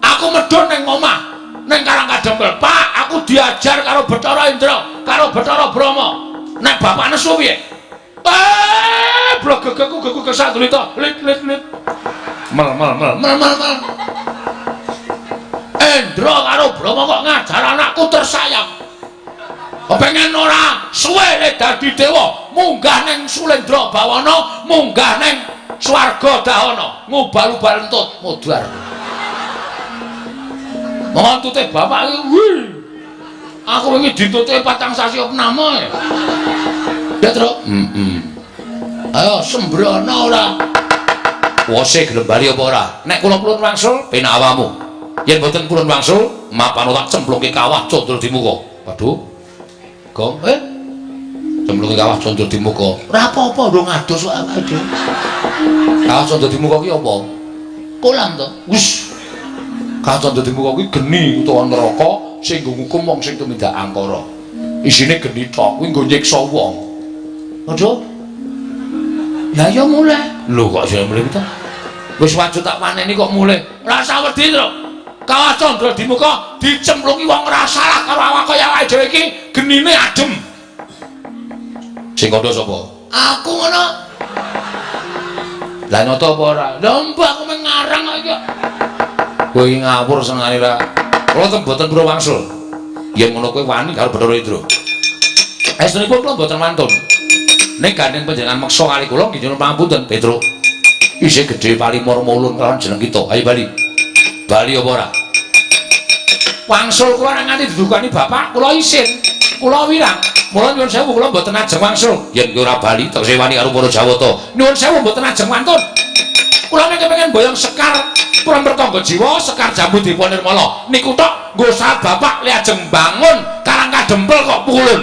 aku medhun ning omah, ning Karang Kadempel. Pak, aku diajar karo Bathara Indra, karo Bathara Brahma. Nek bapak nesu piye? Blogegku geku kesatulita. Lit lit lit. Mel mel mel mel mel mel. Indra karo Brahma kok ngajar anakku tersayang. Pengen ora suwe le dadi dewa, munggah ning Sulendra Bawana, munggah ning swarga Dahana, ngubal-ubal entut modar. Monggo entute bapak iki wih. Aku wingi ditute 4 sasi opname. Ya, Truk. Heeh. Ayo sembrono ora. Wose gelem bali apa ora? Nek kula purun wangsul penak awamu. Yen mboten purun wangsul, mapano tak cemplungke kawah condro di muka. Waduh. Gong, cemplungke kawah condro di muka. Ora apa-apa, ndung adus kok awake dhewe. Kawah condro di muka ki apa? Kolam to. Wis. Kawah condro di muka kuwi geni utawa neraka sing nggo ngukum wong sing tumindak angkara. Isine geni tok, kuwi nggo nyiksa wong. Waduh. Lah ya mulih. Lho kok iso mulih to? Wis wajud tak paneni kok mulih. Ora usah wedi, Truk. Kawah condro di muka dicemplungi wong ora salah karo awak kaya awake dhewe iki genine adem. Sing kandha sapa? Aku ngono. Lah nyoto apa ora? Lha mbah aku mung ngarang kok iki. Kowe iki ngawur senengane ra. Kula ten mboten purun wangsul. Yen ngono kowe wani karo Bathara Indra. Estunipun kula mboten wantun. Ning gandeng panjenengan meksa kali kula nggih nyuwun pangapunten, Petruk. Isih gedhe palimur mulun kelawan jeneng kita. Ayo bali. Bali apa ora? Wangsul kula nek nganti didukani bapak, kula isin. Kula wirang. Mula nyuwun sewu kula mboten ajeng wangsul. Yen kowe ora bali tegese wani karo para Jawata. Nyuwun sewu mboten ajeng wantun. Kula nek kepengin boyong Sekar Pertangga Jiwa, Sekar Jambu Dipa Nirmala. Niku tok nggo saat bapak le ajeng bangun Karang Kadempel kok pukulun.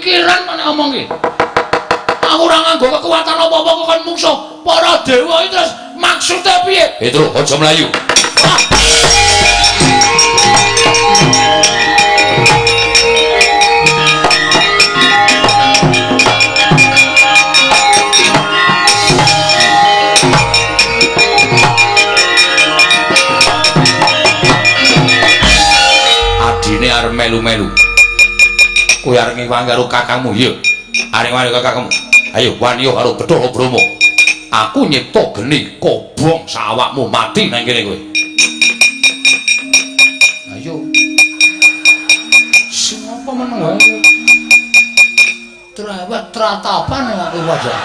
Kepikiran kok nek omong ki. Aku ora nganggo kekuatan apa-apa kok kon mungsuh para dewa iki terus maksude piye? Petro, aja mlayu. Adine arep melu-melu. Kowe arep ngiwangi karo kakangmu, iya. Arep ngiwangi karo kakangmu. Ayo wani karo Bathara Brahma. Aku nyipta geni kobong sawakmu mati nang kene kowe. Ayo. Sing apa meneng wae. Trawat tratapan aku wajah.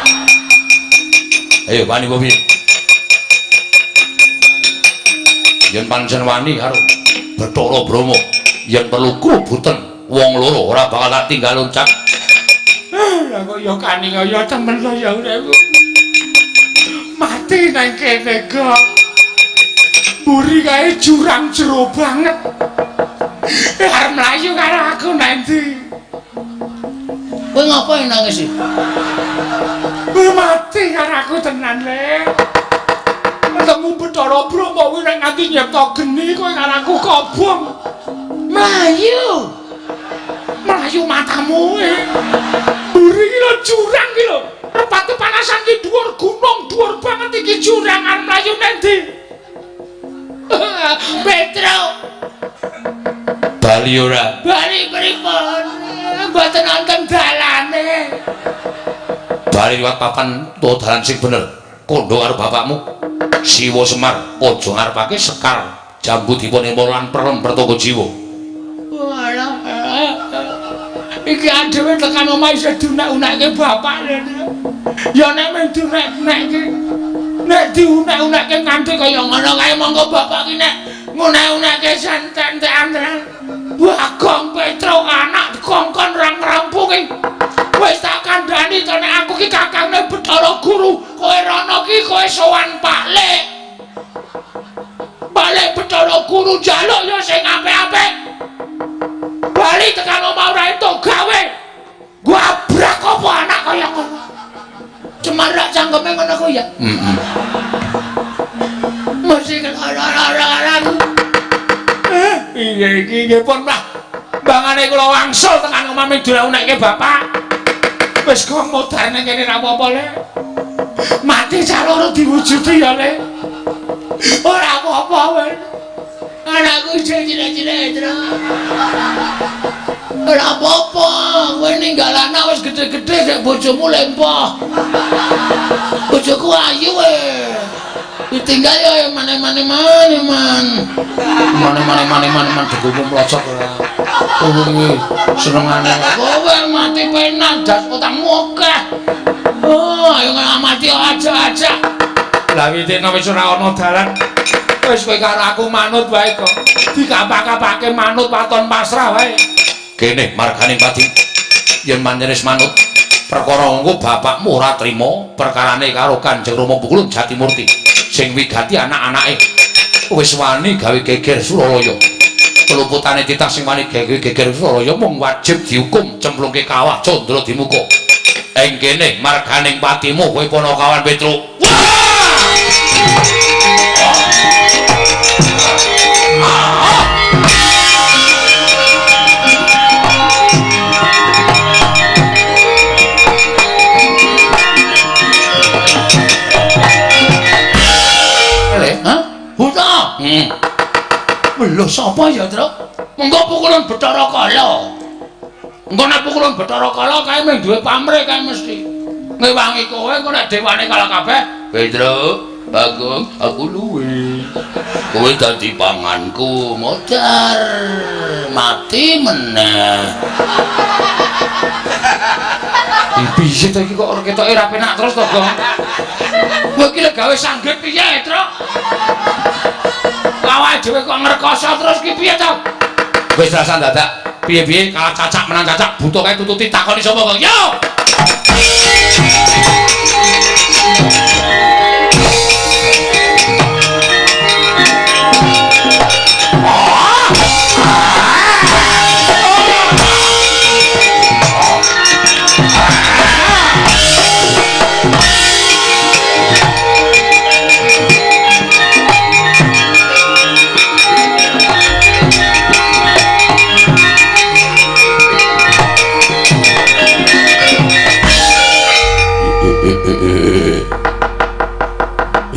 Ayo wani apa piye? Yen pancen wani karo Bathara Brahma, yen perlu krubuten wong loro ora bakal tak tinggal loncat. Lah kok ya kaning ya temen to ya uripku. Mati nang kene kok. Mburi kae jurang jero banget. Arep mlayu karo aku nang ndi? Kowe ngapa nangis iki? Kowe mati karo aku tenan le. Ketemu Bathara Brahma kuwi nek nganti nyipta geni kowe karo aku kobong. Mlayu. Mlayu matamu e. Mburi iki lho jurang iki lho. Repat kepanasan ki dhuwur gunung, dhuwur banget iki jurang arep mlayu nang ndi? Petro. Bali ora? Bali pripun? Mboten wonten dalane. Bali liwat papan utawa dalan sing bener. Kandha karo bapakmu. Siwa Semar aja ngarepake sekar jambu dipunima lan prelem pertaka jiwa. Walah. Iki adewe tekan omah isih diunek-unekke bapak lho. Ya nek mung diunek-unekke. Nek diunek-unekke nganti kaya ngono kae monggo bapak ki nek ngunek-unekke santen-entekan tenan. Bagong Petro anak dikongkon ora ngrampungi. Wis tak kandhani to nek aku ki kakangne Bathara Guru, kowe rono ki kowe sowan Pak Lek. Pak Lek Bathara Guru njaluk ya sing apik-apik. Bali tekan omah ora entuk gawe. Gua abrak apa anak kaya ngono. Cemarak cangkeme ngono kuwi ya. Heeh. Mesti lara-lara aku. Iya iki nggih pun lah. Bangane kula wangsul tekan omah ming diunekke bapak. Wis kok modar nang kene ra apa-apa le. Mati caloro diwujudi ya le. Ora apa-apa wis. Anakku isih cilik-cilik, Tru. Ora apa-apa, kowe ninggal anak wis gedhe-gedhe sik bojomu lempoh. Bojoku ayu we. Ditinggal ya mane-mane mane-man. Mane-mane mane-man man degomu mlocot ora. Kowe iki senengane. Kowe mati penak das utangmu akeh. Oh, ayo mati aja-aja. Lah witene wis ora ana dalan. Wis kowe karo aku manut wae kok. Dikapak-kapake manut waton pasrah wae. Kene margane pati. Yen manjenis manut perkara engko bapakmu ora trima perkarane karo Kanjeng Rama Pukulun Jatimurti sing wigati anak-anake wis wani gawe geger Suralaya. Keluputane titah sing wani gawe geger Suralaya mung wajib dihukum cemplungke kawah Candra Dimuka. Ing kene marganing patimu kowe Panakawan Petruk. Hah? Buta. Lho sapa ya, Truk? Mengko pukulan Bathara Kala. Engko nek pukulan Bathara Kala kae mung duwe pamrih kae mesti. Ngewangi kowe engko nek dewane kalah kabeh, Petruk, Bagong, aku luwe. Kowe dadi panganku, modar mati meneh. Piye to iki kok ora ketoke ra penak terus to, Gong? Kowe iki lek gawe sanggit piye, Truk? Awake dhewe kok ngrekoso terus ki piye to? Wis rasa dadak piye-piye kalah cacak menang cacak buta kae tututi takoni sapa, Gong? Yo!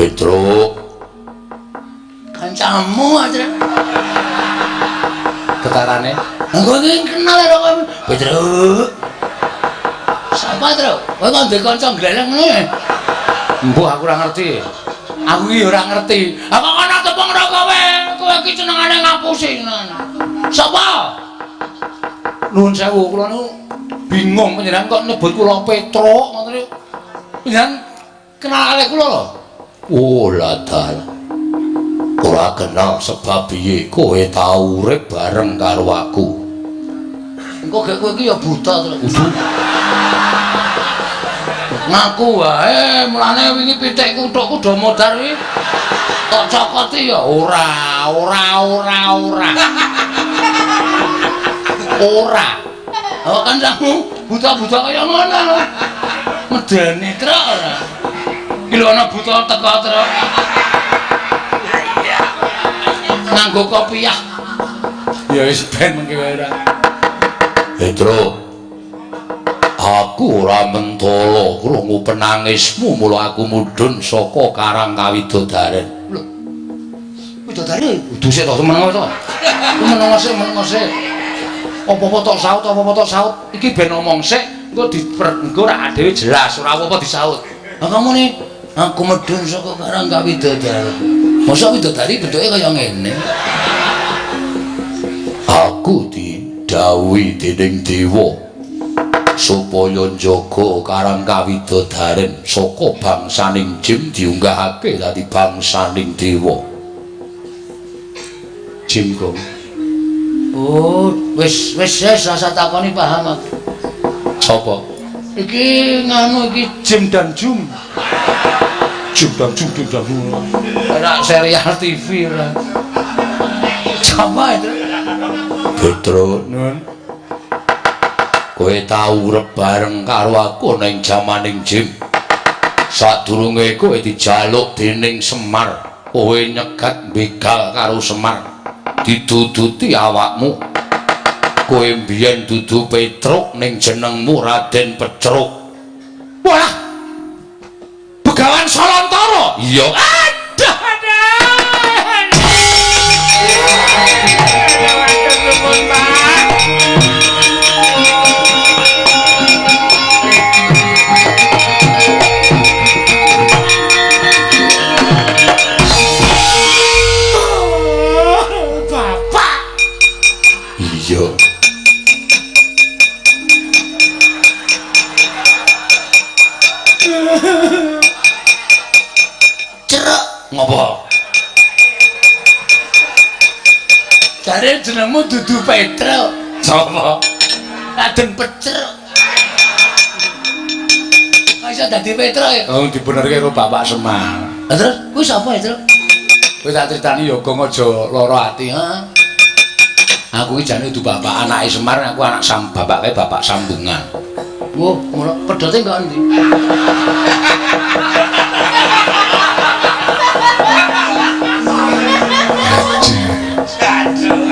Petruk. Kancamu aja. Ketarane. Lah kowe iki kenal karo kowe. Petruk. Sapa, Truk? Kowe kok ndek kanca gleleng ngene? Mbuh aku ora ngerti. Aku iki ora ngerti. Aku kono tepung karo kowe. Kowe iki senengane ngapusi senengane. Sapa? Nuwun sewu, kula niku bingung panjenengan kok nyebut kula Petruk ngoten niku. Panjenengan kenal kalih kula lho. Oh, ladal. Ora kenal sebab piye kowe tau urip bareng karo aku. Engko gek kowe iki ya buta, Truk. Udu. Ngaku wae, mulane wingi pitikku thukku do modar iki. Tok cokoti ya ora, ora, ora, ora. Ora. Oh, kancamu buta-buta kaya ngono. Medeni, Truk ora. Iki lho ana buta teko, Truk. Nganggo kopiah. Ya wis ben mengke wae ora. Petruk. Aku ora mentala krungu penangismu mula aku mudhun saka Karang Kawidodaren. Lho. Widodari? Kudu sik to meneng to. Meneng sik, meneng sik. Apa-apa tok saut, apa-apa tok saut. Iki ben omong sik, engko engko ora dhewe jelas, ora apa-apa disaut. Lah kamu nih, aku medhun saka Karang Kawidodaren. Mosok widodari bentuke kaya ngene. Aku didhawuhi dening dewa supaya njaga Karang Kawidodaren saka bangsaning jim diunggahake dadi bangsaning dewa. Jim Gong. Oh, wis wis wis rasa takoni paham aku. Sapa? Iki nganu iki Jim dan Jum. Jim dan Jum, Jim dan Jum. Ora serial TV ora. Sapa itu? Petruk, Nun. Kowe tau urip bareng karo aku ning jamaning jim. Sadurunge kowe dijaluk dening Semar, kowe nyegat begal karo Semar. Diduduti awakmu. Kowe mbiyen dudu Petruk ning jenengmu Raden Pecruk. Wah. Begawan Salantara. Iya. Aduh, aduh. Nuwun, Pak. Bapak. Iya. Cerek. Ngopo? Jare jenengmu dudu Petruk. Sapa? Raden Pecruk. Kok iso dadi Petruk ya? Oh, dibenerke karo Bapak Semar. Lah terus kuwi sapa ya, Truk? Kowe tak critani ya Gong aja lara ati. Heeh. Aku iki jane dudu bapak anake Semar, aku anak sam bapake bapak sambungan. Wah, ngono pedote kok endi?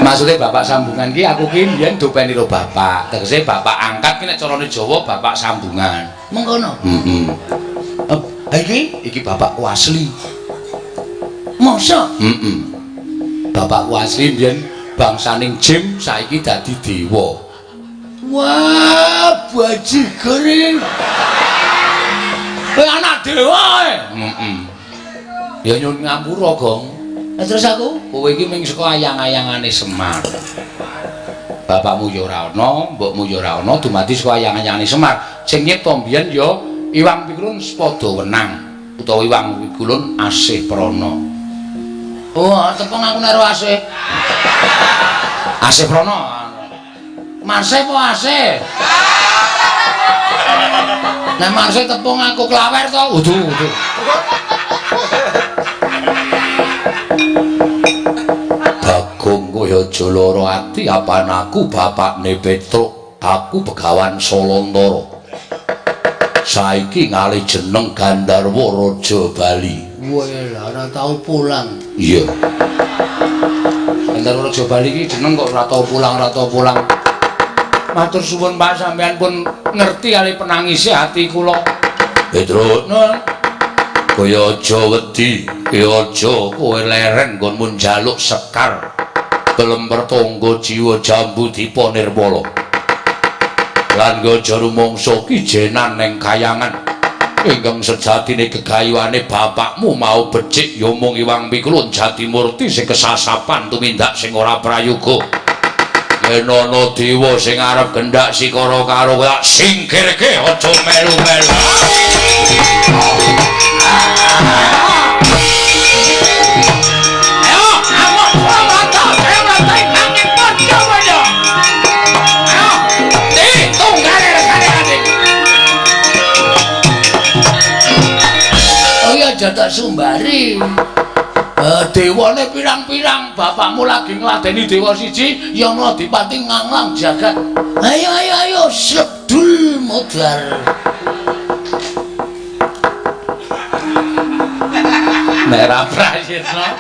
Maksudnya bapak sambungan ki aku ki mbiyen dopeni karo bapak. Tegese bapak angkat ki nek carane Jawa bapak sambungan. Mengkono. Heeh. Ha iki Iki bapakku asli. mosok Heeh. Bapakku asli mbiyen bangsaning jim saiki dadi dewa. Wah, bajigur iki. Kowe anak dewa e. Heeh. Ya nyun ngapura, Gong. Lah terus aku Kowe iki mung saka ayang-ayangane Semar. Bapakmu ya ora ana, mbokmu ya ora ana, dumadi saka ayang-ayangane Semar. Sing nyipta mbiyen ya Iwang Pikulun Sepada Wenang utawa Iwang Pikulun Asih Prana. Oh, tepung aku nek asih. Asih Prana. Marse apa asih? Nek marse tepung aku klawer to. Udu, udu. Bagong kowe aja lara ati apan aku bapakne Petruk, aku Begawan Salantara. Saiki ngalih jeneng Gandharwa Raja Bali. Wah, ora tau pulang. Iya. Gandharwa Raja Bali iki jeneng kok ora tau pulang, ora tau pulang. Matur suwun Pak, sampean pun ngerti kali penangise ati kula. Petruk, kaya aja wedi, kaya aja kowe leren nggonmu njaluk sekar kelemper tangga jiwa jambu dipa nirmala. Lan aja rumangsa kijenan ning kayangan ingkang sejatine gegayuhane bapakmu mau becik ya mung Iwang Pikulun Jatimurti sing kesasapan tumindak sing ora prayoga. Yen ana dewa sing arep gendak sikara karo tak singkirke aja melu-melu. Ayo, amuk mata, saya mrantai nanging padha-padha. Ayo, ditunggale regane adik. Oh iya aja tak sumbari. Dewane pirang-pirang, bapakmu lagi ngladeni dewa siji, ya ana adipati nganglang jagat. Ayo ayo ayo, sledul modar. Nek ra prayitna,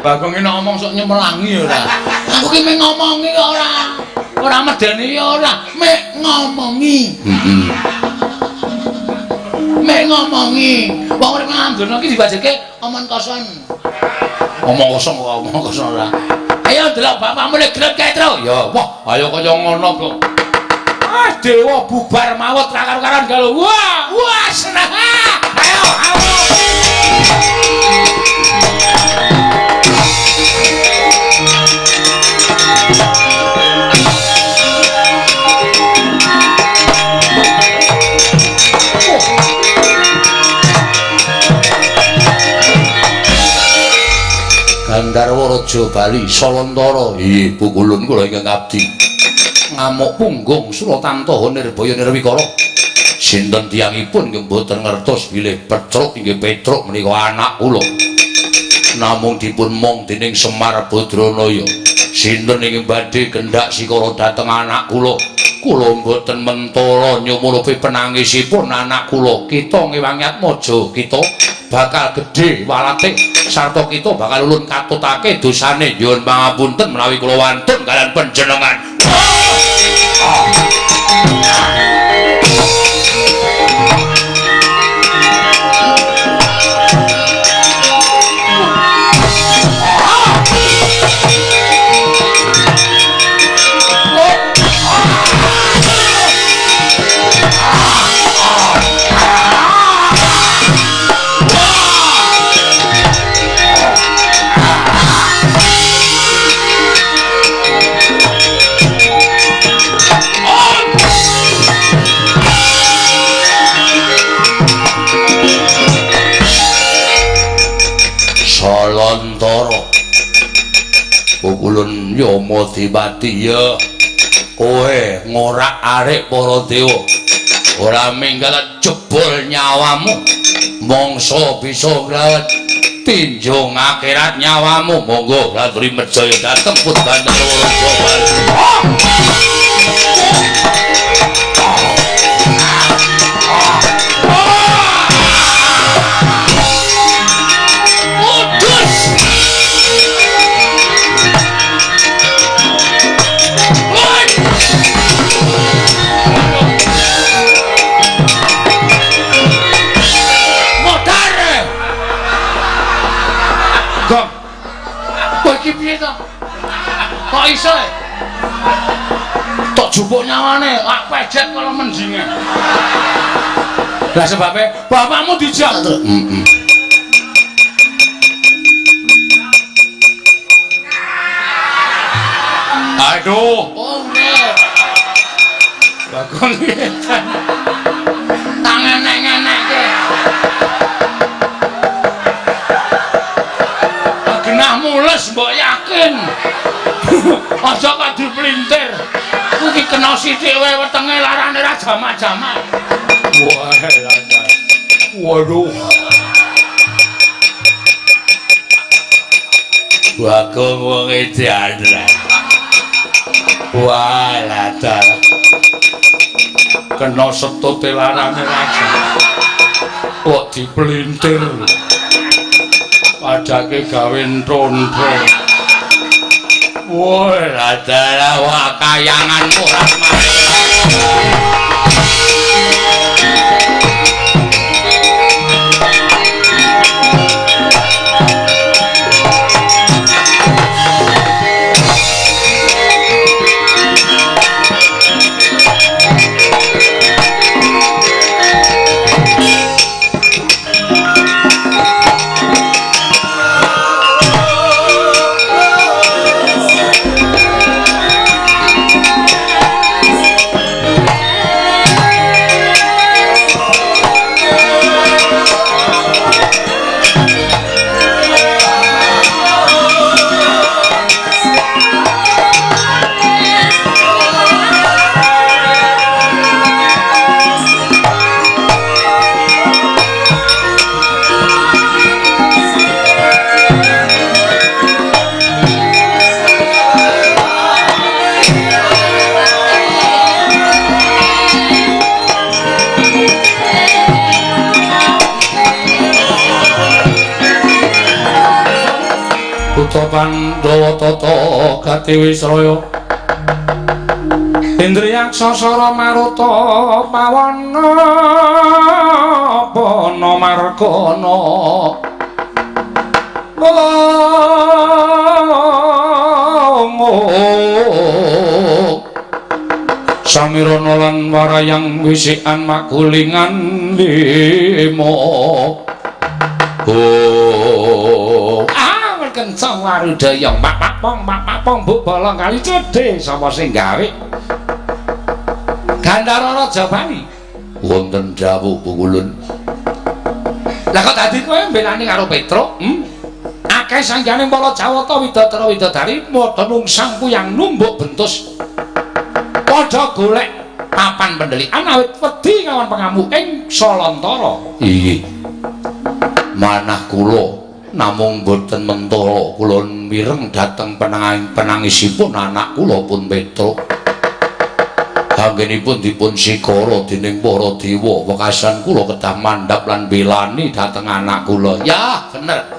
Bagong iki ngomong sok nyemelangi ora. Aku ki mung ngomongi kok ora. Ora medeni ya ora, mek ngomongi. Heeh. Mek ngomongi. Wong urip nang donya iki dibajeke omong kosong. Omong kosong kok omong kosong ora. Ayo delok bapakmu lek gelut kae, Tru. Ya, wah, ayo kaya ngono kok. Ah, dewa bubar mawut ra karo-karon galo. Wah, wah, seneng. Ayo, ayo. Gandharwa Raja Bali Salantara. Nggih, pukulun kula ingkang abdi. Ngamuk punggung Suratantaha Nirbaya Nirwikara. Sinten tiyangipun nggih mboten ngertos bilih Petruk inggih Petruk menika anak kula. Namung dipun mong dening Semar Badranaya. Sinten ingkang badhe kendhak sikara dhateng anak kula? Kula mboten mentala nyumurupi penangisipun anak kula. Kita ngewangi atmaja kita bakal gedhe walate sarta kita bakal ulun katutake dosane. Nyuwun pangapunten menawi kula wantun kalian panjenengan. Salantara pukulun Yama Dipati ya kowe ngorak-arik para dewa ora minggal jebol nyawamu mangsa bisa ngrawat tinjung akhirat nyawamu. Monggo laturi merjaya dhateng pun Gandharwa Raja Bali. Piye to? Kok iso? Tok jupuk nyawane, lak pejet kala mendinge. Lah sebabe bapakmu dijak. Heeh. Aduh. Oh, nggih. Bagong edan. Tangan-enek-enekke. Genah mules mbok yakin. Aja kok dipelintir. Kuwi kena sithik wae wetenge larane ra jamak-jamak. Wah, lancar. Waduh. Bagong wong edan. Wah, lancar. Kena setute larane raja. Kok dipelintir. Padake gawe ntontho. Wah, adalah wah kayanganmu ora mari. Kutha Pandhawa tata gati wisraya Indriyaksa sara maruta pawana pana margana. Samirana lan warayang wisikan magulingan lima. Oh, ah kencang warudaya mak pong mak pong mbok bolong kali cedhe sapa sing gawe? Gandhara Raja Bali. Wonten dawuh Bungulun. Lah kok dadi kowe mbelani karo Petruk? Akeh sanggane para Jawata widadara widadari padha nungsang kuyang numbuk bentus. Padha golek papan pendelikan awit wedi kawan pengamuk ing Salantara. Inggih. Manah kula namung boten mentala, kula mireng dhateng penangisipun anak kula pun Petruk. Anggenipun dipun sikara dening para dewa, wekasan kula kedah mandhap lan belani dhateng anak kula. Ya, bener.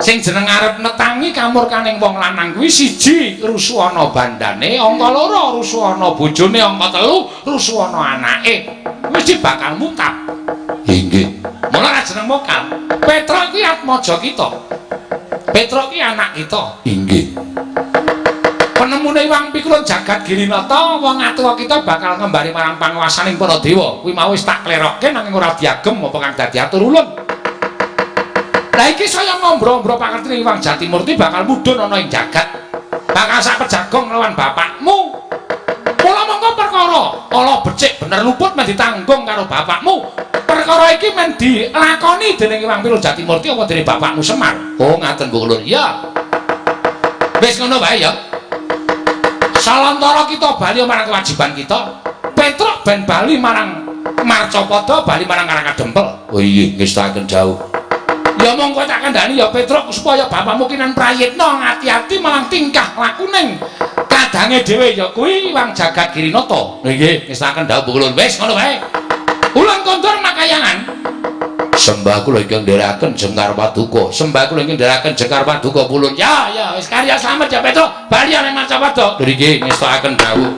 Sing jeneng arep netangi kamurkaning wong lanang kuwi siji rusuhana bandane, angka loro rusuhana bojone, angka telu rusuhana anake. Mesti bakal mutap. Inggih. Mula ra jeneng mokal. Petruk kuwi atmaja kita. Petruk kuwi anak kita. Inggih. Penemune Iwang Pikulun jagat Girinata, wong atuwa kita bakal ngembari marang panguwasaning para dewa. Kuwi mau wis tak klerokke nanging ora diagem apa kang dadi atur ulun. Lah iki saya ngombro-ombro pakertine Iwang Jatimurti bakal mudhun ana ing jagat. Bakal sak pejagong nglawan bapakmu. Mula mongko perkara ala becik bener luput men ditanggung karo bapakmu. Perkara iki men dilakoni dening Iwang Pikulun Jatimurti apa dening bapakmu Semar. Oh ngaten Bu Ulun. Ya. Wis ngono wae ya. Salantara kita bali marang kewajiban kita. Petruk ben bali marang Marcapada, bali marang Karang Kadempel. Oh iya, ngestaken jauh. Ya monggo tak kandhani ya Petruk supaya bapakmu kinan prayitna ngati-ati marang tingkah lakuning kadange dhewe ya kuwi Wang Jagat Girinata. Nggih, ngestaken dawuh Bu Ulun. Wis ngono wae. Ulun kondur makayangan. Sembah kula ingkang ndherekaken jengkar paduka. Sembah kula ingkang ndherekaken jengkar paduka pulun. Ya, ya wis karya slamet ya Petruk. Bali ning Marcapada. Nggih, ngestakaken dawuh.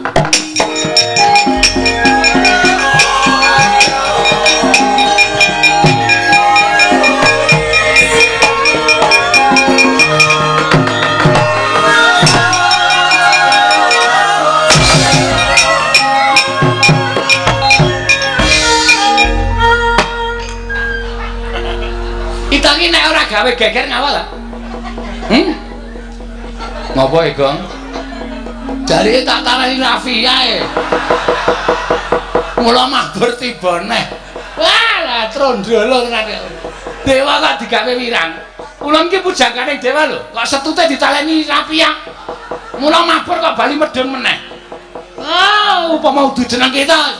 Gawe geger ngawal ta? Ngopo e, Gong? Jarike tak tarani Raffi ae. Mula mabur tiba neh. Wah, lah trondolo tenan. Dewa kok digawe wirang. Ulun ki pujangkane dewa lho, kok setute ditaleni Rafia. Mula mabur kok bali medhun meneh. Ah, upama udu jeneng kita.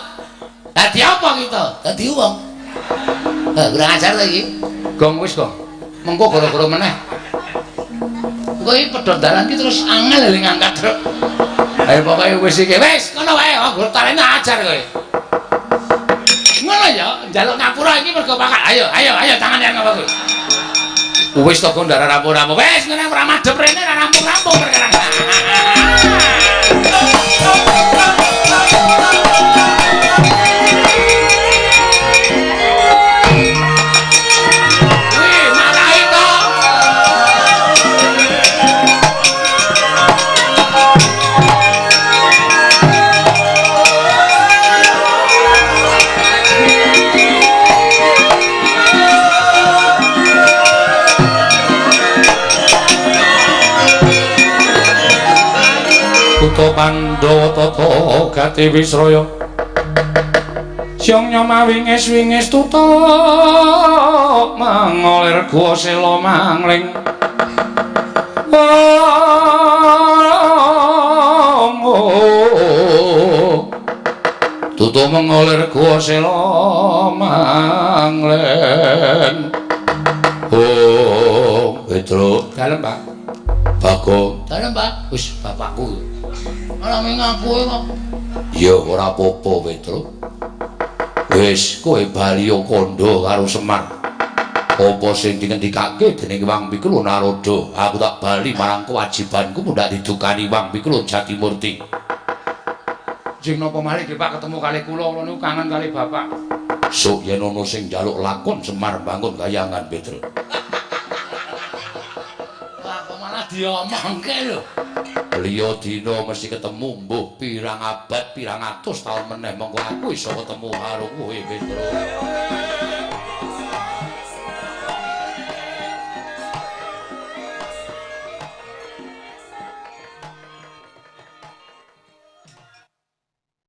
Dadi apa kita? Dadi wong. Heh, kurang ajar ta iki. Gong wis, Gong. Mengko gara-gara meneh. Engko iki pedhot dalan iki terus angel lho ngangkat truk. Ayo pokoke wis iki. Wis ngono wae, oh talene ajar kowe. Ngono ya, njaluk ngapura iki mergo pakat. Ayo, ayo, ayo tangan yang ngapa kowe. Wis to kok ndara rampung-rampung. Wis ngene ora madhep rene ora rampung-rampung perkara. Kutha Pandhawa tata gati wisraya Syong nyoma wingis wingis tutuk mangolir guwa sela mangling. Tutuk mengolir guwa sela mangling. Oh, Petruk. Dalem, Pak. Bagong. Dalem, Pak. Wis bapakku. Ora ngaku kok. Ya ora apa-apa, Petruk. Wis kowe bali kandha karo Semar. Apa sing dingendikake dening Wang Pikul Narada? Aku tak bali marang kewajibanku mundhak didukani Wang Pikul Jatimurti. Jeng napa malih nggih Pak ketemu kalih kula, kula niku kangen kalih Bapak. Sok yen ana sing njaluk lakon Semar bangun kayangan Petro. Wah, kok malah diomongke lho. Liya dina mesti ketemu mbuh pirang abad pirang atus taun meneh mongko aku iso ketemu karo kowe Petro.